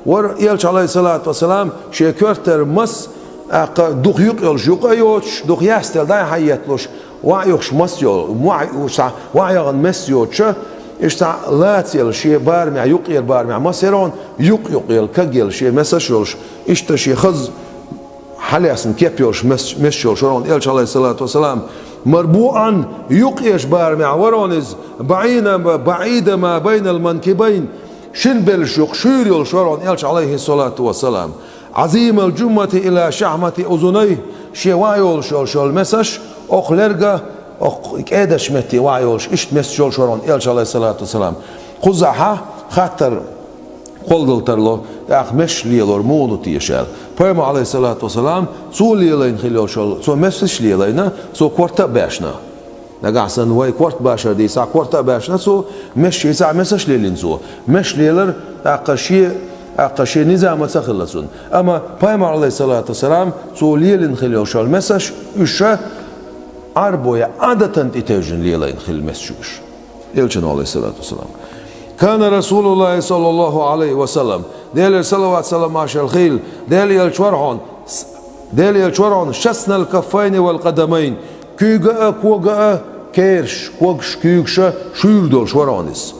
вара элча, Ӏалайхиссалату вассалам, шен коьртара маса, тӀаккха дукха юкъа йолуш юкъа а йоцуш, дукха яьстелла дӀай-хьай етталуш, ваьӀ юхуш маса йолу, ваьӀ юхуш цхьа ваьӀ яхана месаш йоцуша, иштта цхьа лацаелла шен барамехь, юкъера барамехь маса яра хьуна, юкъ-юкъаелла, кагъелла шен месаш йолуш, иштта шен хаза хьалаьцна кеп йолуш мес-, месаш йолуш вара хьуна элча, Ӏалайхиссалату вассалам. مربوعا, юккъерчу барамехь вара хьуна иза, بعيدا, بعيد ما بين المنكبين, шина беллаш юкъа шуьйра йолуш вара хьуна элча, Ӏалайхиссалату вассалам. عظيم الجمة إلى شحمة أذنيه, шен ваьӀ йолуш йолуш йолу месаш, окху лерга, окху кӀедачу метте ваьӀ йолуш, иштта месаш йолуш вара хьуна элча, Ӏалайхиссалату вассалам. Кхузахь хаттар кхоллал тарло, тӀаккха месаш лелор муха ду теша аьлла. Пайхамар, Ӏалайхиссалату вассалам, цо лелайна хила йолуш йолу, цо месаш лелайна, цо корта а баьшна. Нагахь санна вай корта башар дийцахь, корта а баьшна цо, месаш йийцахь, месаш лелийна цо. Месаш лелар, тӀаккха шен, тӀаккха шен низамаца хилла цунна. Амма Пайхамар, Ӏалайхиссалату вассалам, цо лелийна хила йолуш йолу месаш, уьш ша Ӏарбойн Ӏадатан тӀетевжина лелайна хилла месаш уьш. Элчано, Ӏалайхиссалату вассалам. كان رسول الله صلى الله عليه وسلم, Делера салават-салам-маршалла хуьлда, Делан элча вара хьуна, Делан элча вара хьуна, شثن الكفين والقدمين, куьйга а, кога а, кераш, когаш, куьйгаш а шуьйра долуш вара хьуна иза.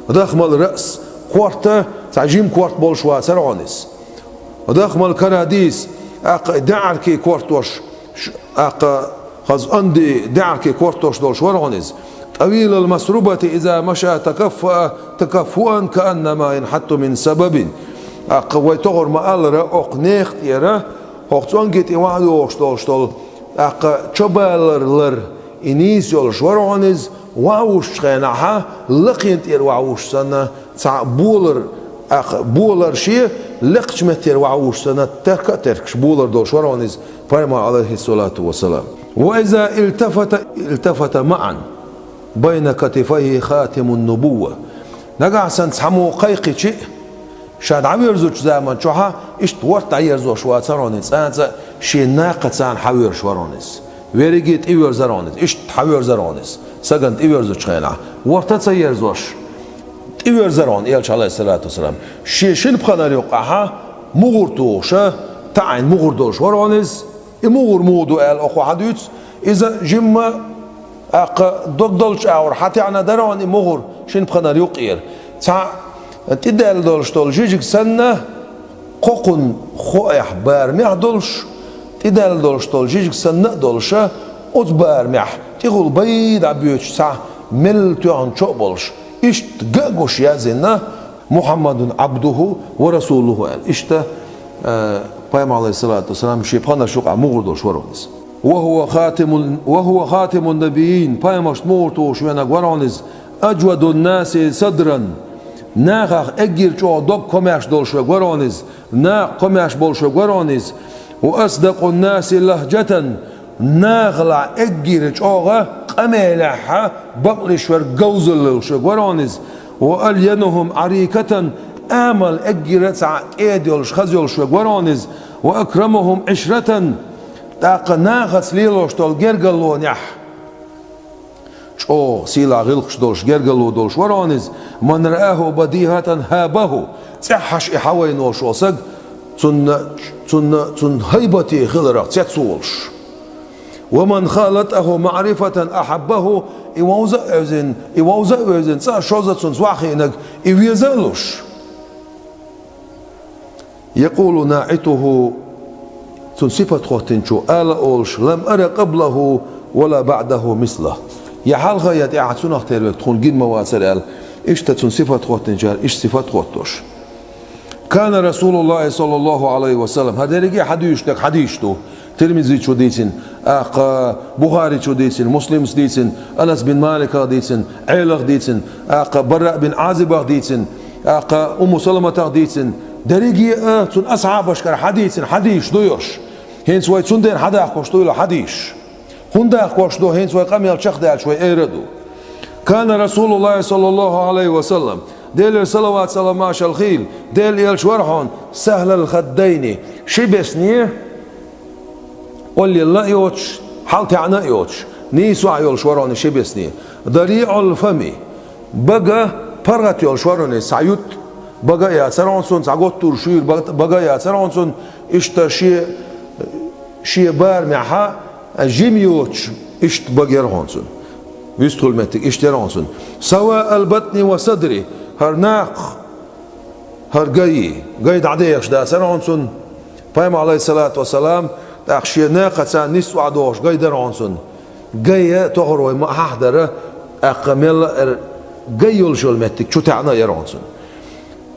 ضخم الرأس, корта, цхьа жима корта болуш вацара хьуна иза. ضخم الكراديس, тӀаккха даьӀаркий кортош, ш-, тӀаккха хаза анди даьӀаркий кортош долуш вара хьуна иза. طويل المسربة إذا مشى تكفأ تكفؤا كأنما ينحط من سبب. ТӀаккха вай тохара ма-аллара, окху нехан тӀера, хӀокху цӀонге тӀе ваьӀ йогӀуш долуш долу, тӀаккха чобалар лар, и нийса йолуш вара хьуна иза, ваьӀ вуссучу хенахь, лакхина тӀера ваьӀ вуссуш санна, цхьа болар, тӀаккха болар шен, лекхачу меттера ваьӀ вуссуш санна, терка а теркаш болар долуш вара хьуна иза, Пайхамар, Ӏалайхиссалату вассалам. وإذا التفت التفت معا بين كتفيه خاتم النبوة. Нагахь санна цхьаммо кхайкхичи а, ша дӀаверзучу заман чохь а иштта ворта дӀаерзош вацара хьуна иза цкъа а, шен накхаца хьаверзаш вара хьуна иза. Верриге тӀеверзара хьуна иза, иштта хьаверзара хьуна иза. Сагана тӀеверзучу хенахь, ворта а ца ерзош, тӀеверзара хьуна элча, Ӏалайхиссалату вассалам. Шен шина пханара юккъехь мугӀар тухуша, таӀийна мугӀар долуш вара хьуна иза. И мугӀар муха ду аьлла, оха хьан дуьйцу? Иза жимма, тӀаккха дог долчу агӀор хьан таьӀна дара хьуна и мугӀар шина пханара юккъера. Цхьа тӀедаьлла долуш долу жижиг санна, кхокхунна хоэхь барамехь долуш, тӀедаьлла долуш долу жижиг санна а долуша, оцу барамехь тӀехула бай дӀабоьдуш цхьа мелла тоьхна чо а болуш, иштта ган а гуш яздина: محمد عبده ورسوله аьлла. Иштта, э, Пайхамар, Ӏалайхиссалату вассалам, шен пханарш юкъахь мугӀар долуш вара хьуна иза. وهو خاتم، وهو خاتم النبيين, пайхамаршна мугӀар тухуш венаг вара хьуна иза. أجود الناس صدرا, нахах эггара чӀогӀа дог комаьрша долуш верг вара хьуна иза, накха комаьрша болуш верг вара хьуна иза. وأصدق الناس لهجة, нахалахь эггара чӀогӀа къамелехь бакълуьйш верг, говзалла луш верг вара хьуна иза. وألينهم عريكة, Амал эггара цхьа кӀеда йолуш, хаза йолуш верг вара хьуна иза, وأكرمهم عشرة, тӀаккха нахаца лелош долу гергарлонехь чӀогӀа сийлахь гӀиллакхаш долуш, гергарло долуш вара хьуна иза, من رآه بديهة هابه, цӀеххьана и хьавайна волуш волу саг, цунна, цунна, цунна хӀайбате хиларх цецволуш. ومن خالطه معرفة أحبه, и вовза а вевзина, и вовза а вевзина, цкъа а шозза цунца охьахиънарг, и веза а луш. يقول ناعته, цунна сипат хоттинчо ала а олуш: لم أر قبله ولا بعده مثله. Я хьалха, я тӀаьхьа цунах тера верг тхуна гина ма вацара аьлла, иштта цунна сипат хоттинчара иштта сипат хоттуш. كان رسول الله صلى الله عليه وسلم, хӀара дерриге а хьадуьйшург хьадийс ду. Тирмизичо дийцина, тӀаккха Бухаричо дийцина, Муслимас дийцина, Анас бин Маликах дийцина, Ӏелах дийцина, тӀаккха Бараъ бин Ӏазибах дийцина, тӀаккха Умму Саламатах дийцина, дерриге а цуьнан асхьабашкара хьадийцина хьадийсаш ду уьш. ХӀинца вай цундела хьадахкош дуйла хьадийсаш. ХӀунда дахкош ду, хӀинца вай къамел чекхдаьлча вай эр а ду. كان رسول الله صلى الله عليه وسلم, Делера салават-салам, маршалла хуьлда, Делан элча вара хьуна, سهل الخدين, ши бесне, оллелла а йоцуш, хьалатаьӀна а йоцуш, нийсо а йолуш вара хьуна ши бесне. ضريع الفم, бага паргӀат йолуш вара хьуна иза, цхьа ютт бага а яцара хьуна цуьнан, цхьа готтур шуьйра бага, бага а яцара хьуна цуьнан, иштта шен, шен барамехь а жима йоцуш, иштта бага яра хьуна цуьнан. Вистхуьлу меттиг иштта яра хьуна цуьнан. سواء البطن والصدر, хӀара накха, хӀара гай, гай дӀадехаш дацара хьуна цуьнан. Пайхамар, عليه الصلاة والسلام, тӀаккха шен накхаца нийсса охьадохуш гай дара хьуна цуьнан. Гай а тохара вай ма хьахьдара, тӀаккха мелла а эр гай йолуш йолу меттиг чу таьӀна а яра хьуна цуьнан.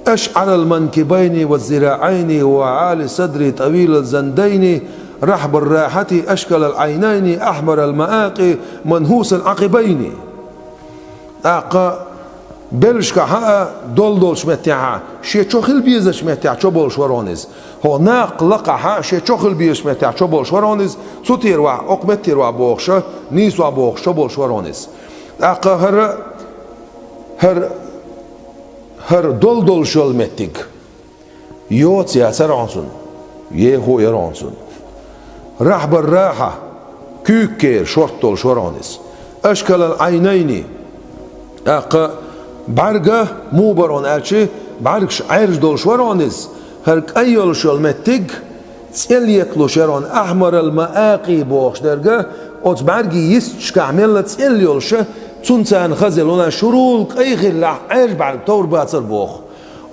أشعر المنكبين والذراعين وعالي الصدر طويل الزندين رحب الراحة أشكل العينين أحمر المآقي منحوس العقبين. ТӀаккха беллашкахьа а долу долчу меттехьа, шен чо хила безачу меттехь чо болуш вара хьуна иза. ХӀокху накха лакхахьа а шен чо хила безачу меттехь чо болуш вара хьуна иза. Цу тӀера вахь, окху меттера вахь бохуша, нийсо а бохуш чо болуш вара хьуна иза. ТӀаккха хӀара, хӀара, хӀара долу долуш йолу меттиг. Йоца яцара хьуна цуьнан, ехо а яра хьуна цуьнан. رحب الراحة, куьйган кера шорта долуш вара хьуна иза. أشكل العينين, тӀаккха бӀаьрга муха бара хьуна аьлча, бӀаьргаш Ӏаьржа долуш вара хьуна иза. ХӀара кӀай йолуш йолу меттиг цӀе леталуш яра хьуна, أحمر المآقي бохуш дерг, оцу бӀаьргийн йисташкахь мелла цӀел йолуша, цунна царна хаза елла, шурул кӀай хиллехь, Ӏаьржа бӀаьрг товр бацара боху.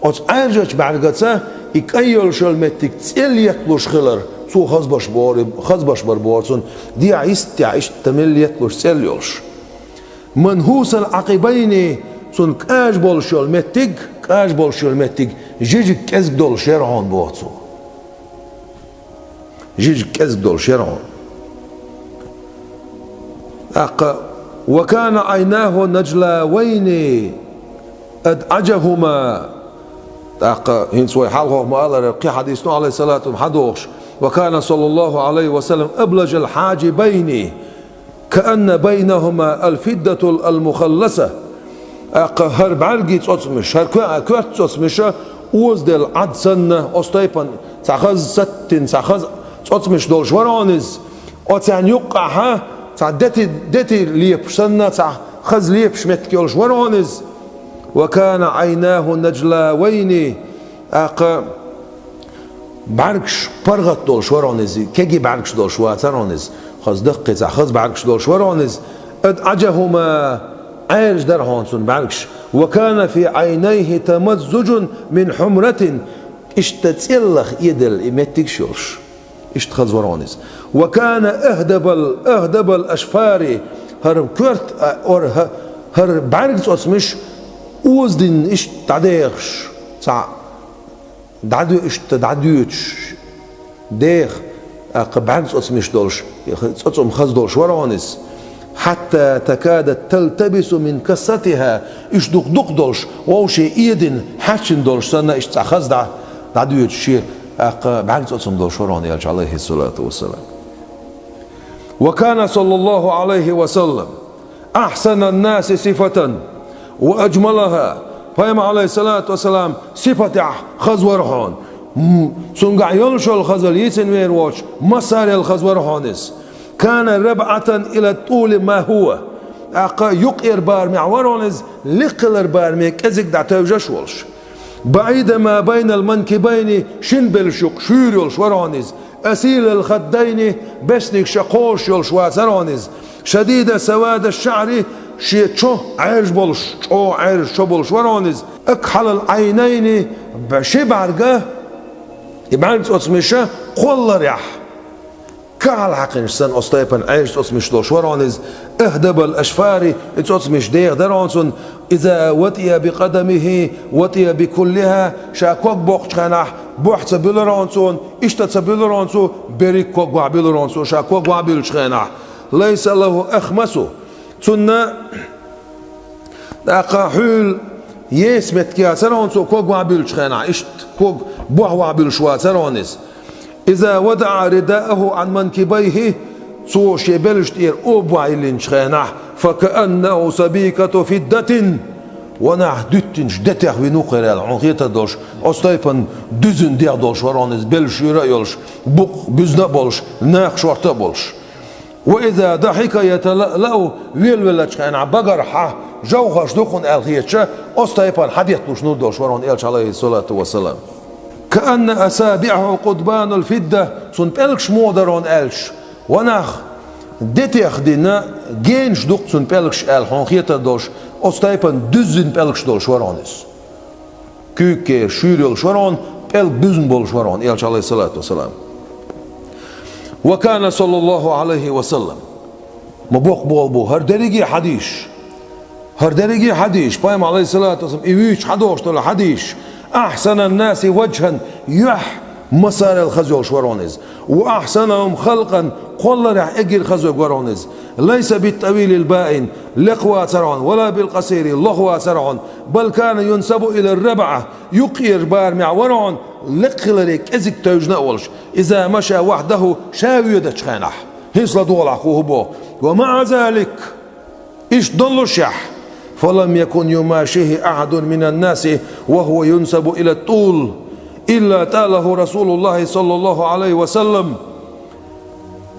Оцу Ӏаьржачу бӀаьргаца и кӀай йолуш йолу меттиг цӀе леталуш хилар, цо хазбаш бора, хазбаш бар бора цунна, дехьа йистехь иштта мел леталуш цӀел йолуш. منحوس العقبين, цунна кӀажа болуш йолу меттиг, кӀажа болуш йолу меттиг жижиг кӀезиг долуш яра хьуна боху цо. Жижиг кӀезиг долуш яра хьуна. ТӀаккха, وكان عيناه نجلاوين أدعجهما. ТӀаккха, хӀинца вай хьалхох ма-аллара, кхин хьадисо, عليه الصلاة والسلام, хьадохуш: وكان صلى الله عليه وسلم أبلج الحاجبين كأن بينهما الفضة المخلصة. ТӀаккха хӀара бӀаьргийн цӀоцамаш, хӀара ко-, коьртан цӀоцамаша озаделла Ӏад санна, оцу тайпана цхьа хаза саттина, цхьа хаза цӀоцамаш долуш вара хьуна иза. Оцарна юккъехьа цхьа дети, дети лепаш санна, цхьа хаза лепаш меттиг йолуш вара хьуна иза. وكان عيناه نجلاوين, тӀаккха бӀаьргаш паргӀат долуш вара хьуна иза, кегий бӀаьргаш долуш вацара хьуна иза. Хаза даккхий, цхьа хаза бӀаьргаш долуш вара хьуна иза. أدعجهما, Ӏаьржа дара хьуна цуьнан бӀаьргаш. وكان في عينيه تمزج من حمرة, иштта цӀеллах эделла и меттигаш йолуш. Иштта хаза вара хьуна иза. وكان أهدب ال-, أهدب الأشفار, хӀара коьрта, а, ор-, хӀа-, хӀара бӀаьрг цӀоцамаш озадина иштта дӀадехаш, цхьа дӀадо-, иштта дӀадоьдуш, деха, тӀаккха бӀаьрг цӀоцамаш долуш, цӀоцам хаза долуш вара хьуна иза. حتى تكادت تلتبس من كستها, иштта дукха-дукха долуш, вовшийн эдина хьаьрчина долуш санна, иштта цхьа хаза дӀа-, дӀадоьдуш шен, тӀаккха бӀаьрг цӀоцам долуш вара хьуна элча, عليه الصلاة والسلام. وكان صلى الله عليه وسلم أحسن الناس صفة وأجملها Пайхамар, Ӏалайхиссалату вассалам, сипатехь хаза вара хьуна. М, цуьнгахь йолуш йолу хазалла йийцина вер воцуш, массарел хаза вара хьуна иза. Кана рабъатан ила тӀули ма хӀува. ТӀаккха юккъера барамехь вара хьуна иза, лекха хилар бараме кӀезиг дӀатевжаш волуш. БаӀида ма байнал манкибайни, шина белш юкъа шуьйра йолуш вара хьуна иза. Асилал хаддайни, бесниг ша кхозуш йолуш вацара хьуна иза. Шадида савада шаъри, шен чо Ӏаьржа болуш, чӀогӀа Ӏаьржа чо болуш вара хьуна иза. Акхьалал Ӏайнайни, б-, ши бӀаьрга, и бӀаьрга цӀоцмаша кхолларехь, кахьал хьаькхинчу санна оцу тайпана Ӏаьржа цӀоцмаш долуш вара хьуна иза. Ахдабал ашфари, и цӀоцмаш деха дара хьуна цунна. Иза ватӀия би къадамихи, ватӀия би куллиха, ша ког боккхучу хенахь, буьхь ца буьллура хьуна цунна, иштта ца буьллура хьуна цо, берриг ког вахь буьллура хьуна цо, ша ког вахь буьллучу хенахь. Лайса лаху ахмасу. Цунна тӀаккха хьуьйла еса меттиг яцара хьуна цо ког вахь буьллучу хенахь, иштта ког буьхь вахь буьллуш вацара хьуна иза. Иза вадаӀа ридааху Ӏан манкибайхи, цо шен белшаш тӀера оба вахь йиллинчу хенахь, факааннаху сабикату фиддатин, ванах дуьттинчу детех вина ву-кх хӀара аьлла, хьуна хетар долуш, оцу тайпана дуьззина дех долуш вара хьуна иза, белшаш шуьйра а йолуш, букъ буьзна а болуш, накха шорта а болуш. Ва иза дахьика яталаълау, велавеллачу хенахь багара хьан жовхӀарш ду-кх хьуна аьлла хеташ, оцу тайпана хьан детталуш нур долуш вара хьуна элча, Ӏалайхиссалату вассалам. Каанна асабиӀаху къудбанул фидда, цунна пӀелгаш муха дара хьуна аьлча, ванах детех дина генаш ду-кх цунна пӀелгаш аьлла хьуна хетар долуш, оцу тайпана дуьззина пӀелгаш долуш вара хьуна иза. Куьйгаш шуьйра йолуш вара хьуна, пӀелг буьзна болуш вара хьуна элча, Ӏалайхиссалату вассалам. Ва кана саллаллаху Ӏалайхи ва саллам. Ма боккха болу бу хӀара дерриге а хьадисаш. ХӀара дерриге а хьадисаш, Пайхамар, Ӏалайхиссалату вассалам, и вуьйцуш хьадохуш долу хьадисаш. Ахьсанан наси ваджхӀан, юьхь массарел хаза йолуш вара хьуна иза. Ва ахьсанахум халкъан, кхолларехь эггара хаза верг вара хьуна иза. Лайса бит-тӀавилил баин, лекха вацара хьуна, вала бил-къасири, лоха вацара хьуна. Бал кана юнсабу илар рабъа, юккъера барамехь вара хьуна, лекха хиларе кӀезиг тевжина а волуш. Иза маша вахьдаху, ша воьдучу хенахь. ХӀинца ладогӀалахь хӀун боху. Ва маӀа залик, иштта доллушехь, фалам якун юмашихи ахьадун минан наси ва хӀува юнсабу илат-тӀул, илла тӀалаху Расулуллахи саллаллаху Ӏалайхи ва саллам.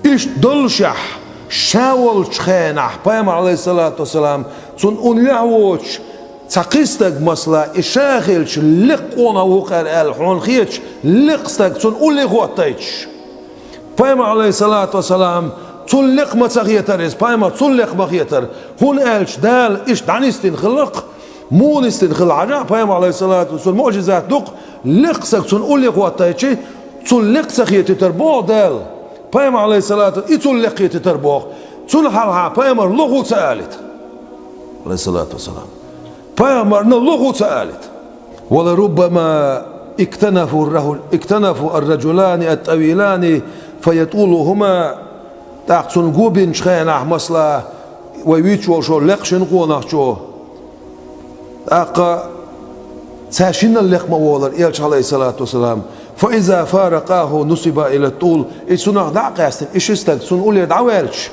Иштта доллушехь, ша волчу хенахь, Пайхамар, Ӏалайхиссалату вассалам, цунна уллехь воцуш, цхьа кхин стаг, масала, и ша хилча, лекха къонах ву-кх хӀара аьлла хьуна хеташ, лекха стаг цунна улле хӀоттайташ. Пайхамар, Ӏалайхиссалату вассалам, цунна лекха ма ца хетара иза, Пайхамар цунна лекха ма хетара, хӀунда аьлча Дала иштта дӀанисдина хилла-кх, муха нисдина хилла хьажа, Пайхамар, Ӏалайхиссалату, цунна муӀжизат ду-кх, лекха стаг цунна улле хӀоттайтчи, цунна лекха ца хетийтар боху Дала. Пайхамар, Ӏалайхиссалату, и цунна лекха хетийтар боху. Цунна хьалха Пайхамар лоху ца алийта. Ӏалайхиссалату вассалам. Пайхамарна лоху ца алийта. Ва ла руббама иктанафу ар-раху-, иктанафу ар-раджулани ат-тӀавилани фа ятӀулухума, тӀаккха цунна го бинчу хенахь, масала, вай вуьйцуш волу лекха шина къонахчо, тӀаккха цара шиннал лекха ма волура, элча, Ӏалайхиссалату вассалам, фа иза фаракъаху нусиба илат-тӀул, и цунах дӀа а къаьстина, и ши стаг цунна улле дӀаваьлча,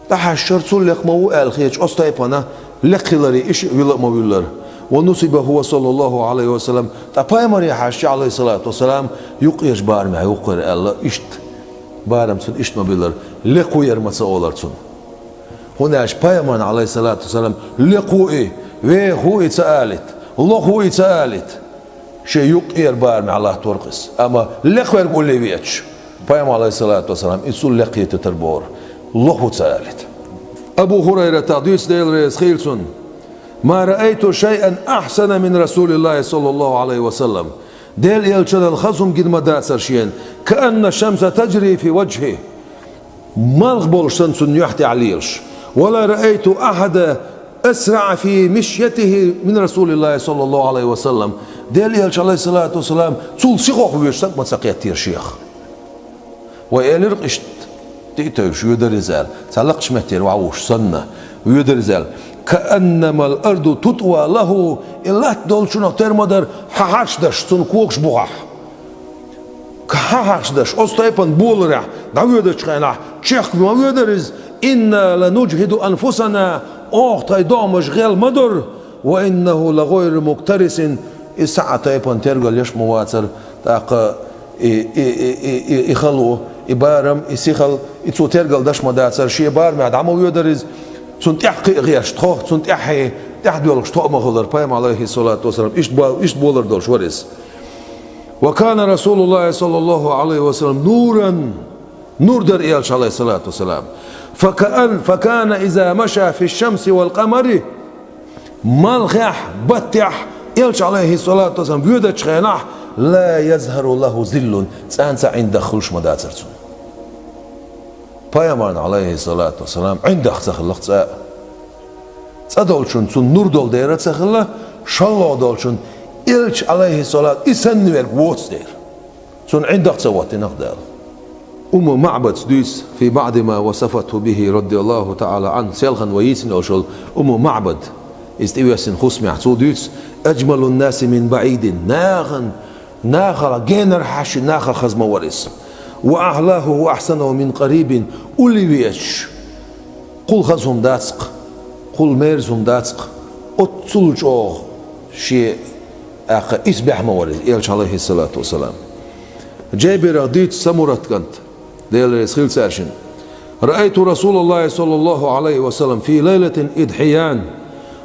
тӀехьаьжча цул лекха ма ву аьлла хеташ, оцу тайпана лекха хиларе и шиъ вилла а ма вуьллура. Ва нусиба хӀува саллаллаху Ӏалайхи ва саллам, ткъа Пайхамаре хьаьжча, Ӏалайхиссалату вассалам, юккъерчу барамехь ву-кх хӀара аьлла, иштта барам цунна иштта ма биллара, лекха ву хӀара ма ца олура цунна. ХӀунда аьлча Пайхамарна, Ӏалайхиссалату вассалам, лекха ву и, веха ву и ца алийта, лоха ву и ца алийта. Шен юккъера барамехь латтора-кх иза. Амма лекха верг улле веача, Пайхамар, Ӏалайхиссалату вассалам, и цул лекха хетийтар бохура, лоха ву ца алийта. Абу ХӀурайрата дуьйцу, Дела реза хуьлда цунна: «Ма раайту шайъан ахьсана мин Расулиллахи саллаллаху Ӏалайхи ва саллам». Делан элчанал хаза хӀума гина ма дацара шена, «каанна шамса таджри фи ваджхи». Малх болуш санна цунна юьхь тӀехь лелаш. «Ва ла раайту ахьадан асраъа фи мишйатихи мин Расулиллахи саллаллаху Ӏалайхи ва саллам». Делан элча, Ӏалайхиссалату вассалам, цул сихха воьдуш стаг ма ца кхеттера шех. Вай элира-кх иштта, тӀе а тевжаш воьдура иза аьлла, цхьа лакхачу меттера вовшах санна, воьдура иза аьлла. «Кааннамал арду тутва лаху», и латта долчунах тера ма дара, хьан хьарш даш, цунна когаш бухахь. Хьан хьарш даш, оцу тайпана боларехь дӀавоьдучу хенахь, чехка ма воьдура иза: «Инна лануджхӀиду анфусана», оха тхайн догӀмаш гӀел ма дора, وإنه لغير مكترث, и схьа а тайпана тергал еш ма вацар, тӀаккха и, и, и, и, и, и хало, и барам, и сихал, и цо тергал деш ма дацар, шен барамехь дӀа ма воьдар иза, цунна тӀехь кхиа гӀерташ тхо, цунна тӀехь, тӀехь доьлхуш тхо а ма хилар, пайхамар, алейхиссалату вассалам, иштта бо-, иштта болар долуш вар иза. وكان رسول الله صلى الله عليه وسلم نورا, нур дара элча, алейхиссалату вассалам. فكأن، فكان إذا مشى في الشمس والقمر, малхехь, баттехь, элча, алейхиссалату вассалам, воьдачу хенахь, لا يظهر له ظل, цӀан цхьа ӀиндагӀ хуьлуш ма дацар цунна. Пайхамарна, алейхиссалату вассалам, ӀиндагӀ ца хилла цӀа а. ЦӀа долчун цунна нур долу дера ца хилла, шолгӀа долчун элча, алейхиссалату, и санна верг воцу дера. Цунна ӀиндагӀ ца хӀоттинарг Дала. Умму МаӀбадс дуьйцу, في بعض ما وصفته به رضي الله تعالى عنه, селхана вай йийцина йолуш йолу Умму МаӀбад, иза тӀевессина хӀусамехь, цо дуьйцу: أجمل الناس من بعيد, нахана, нахала генара хьаьшшина нахах хаза ма вара иза. وأحلاه وأحسنه من قريب, улле везаш, кхул хаза хӀума дац-кх, кхул мерза хӀума дац-кх, оццул чӀогӀа шен, тӀаккха, исбаьхьа ма вара иза, элча, алейхиссалату вассалам. Джабирах дуьйцу Самурат кӀанта, Дела реза хила цаьршинна: رأيت رسول الله صلى الله عليه وسلم في ليلة إضحيان,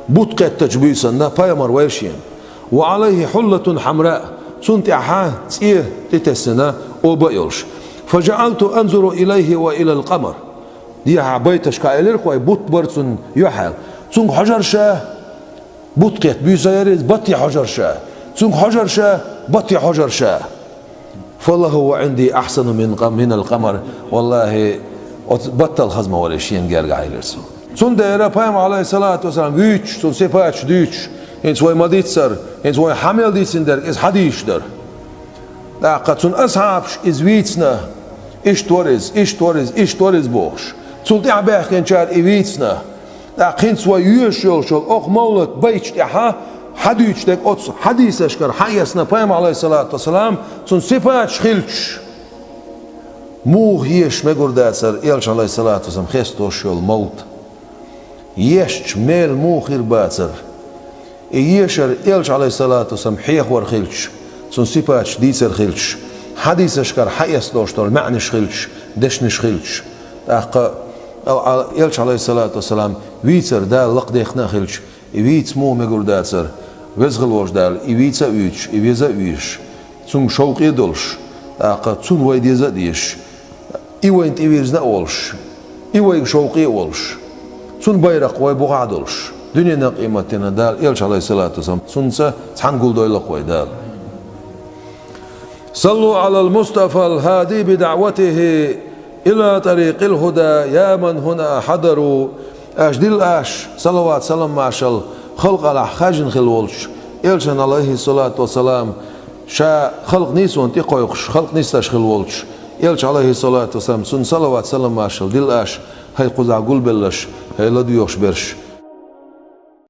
бутт кхеттачу буьйсанна пайхамар вайра шена, وعليه حلة حمراء, цунна тӀехь цӀе тӀетесна оба а йолуш. فجعلت أنظر إليه وإلى القمر. Дехьа байташкахь элира-кх вай, бутт бара цунна юьхьа. Цуьнга хьожура ша, бутт кхетта буьйса яра иза, батте хьожура ша. Цуьнга хьожура ша, батте хьожура ша. فلهو عندي أحسن من ق-، من القمر. Валлахьи, оцу баттал хаза ма вара иза шена гергахь, элира цо. Цундела пайхамар, алейхиссалату вассалам, вуьйцуш, цуьнан сипаташ дуьйцуш, хӀинца вай ма-дийццара, хӀинца вай хьан мел дийцина дерг, иза хьадисаш дара. ТӀаккха цуьнан асхьабаш иза вийцина, иштта вара иза, иштта вара иза, иштта вара иза бохуш. Цул тӀаьхьа баьхкинчара и вийцина. ТӀаккха хӀинца вай йоьшуш йолуш йолу окху мовлат байташ тӀехь хьадуьйцуш дерг оцу хьадисашкара хьаэцна пайхамар, алейхиссалату вассалам, цуьнан сипаташ хилчаш. Муха еша мегар дацара элча, алейхиссалату вассалам, хестош йолу мовлат? Ешча, мел муха хир бацара? И ешар элча, алейхиссалату вассалам, хьехавар хилча, цуьнан сипаташ дийцар хилча, хьадисашкара хьаэцна долуш долу маьӀнаш хилча, дешнаш хилча. ТӀаккха а, а, элча, алейхиссалату вассалам, вийцар Дала лакхадехна а хилча, и вийца муха мегар дацара? Веза хила волчу Дала и вийца а вуьйцуш, и веза а вуьйцуш, цуьнга шовкъе а долуш, тӀаккха цунна вай деза а дезаш, и вайна тӀевирзина а волуш, и вайга шовкъе а волуш, цуьнан байракх вай бухахь а долуш, дуьненан, къематдийнан Дала элча, алейхиссалату вассалам, цуьнца цхьаьна гулдойла-кх вай Дала. صلوا على المصطفى الهادي بدعوته إلى طريق الهدى يا من هنا حضروا. Аша дилла аша салават-салам-маршалла халкъалахь хаьржина хила волчу элчанна, алейхиссалату вассалам, ша халкъ нийсонна тӀекхойкхуш, халкъ нисдеш хила волчу элча, алейхиссалату вассалам, цунна салават-салам-маршалла дилла аша, хӀай кхузахь гулбелларш, хӀай ладоьгӀуш берш.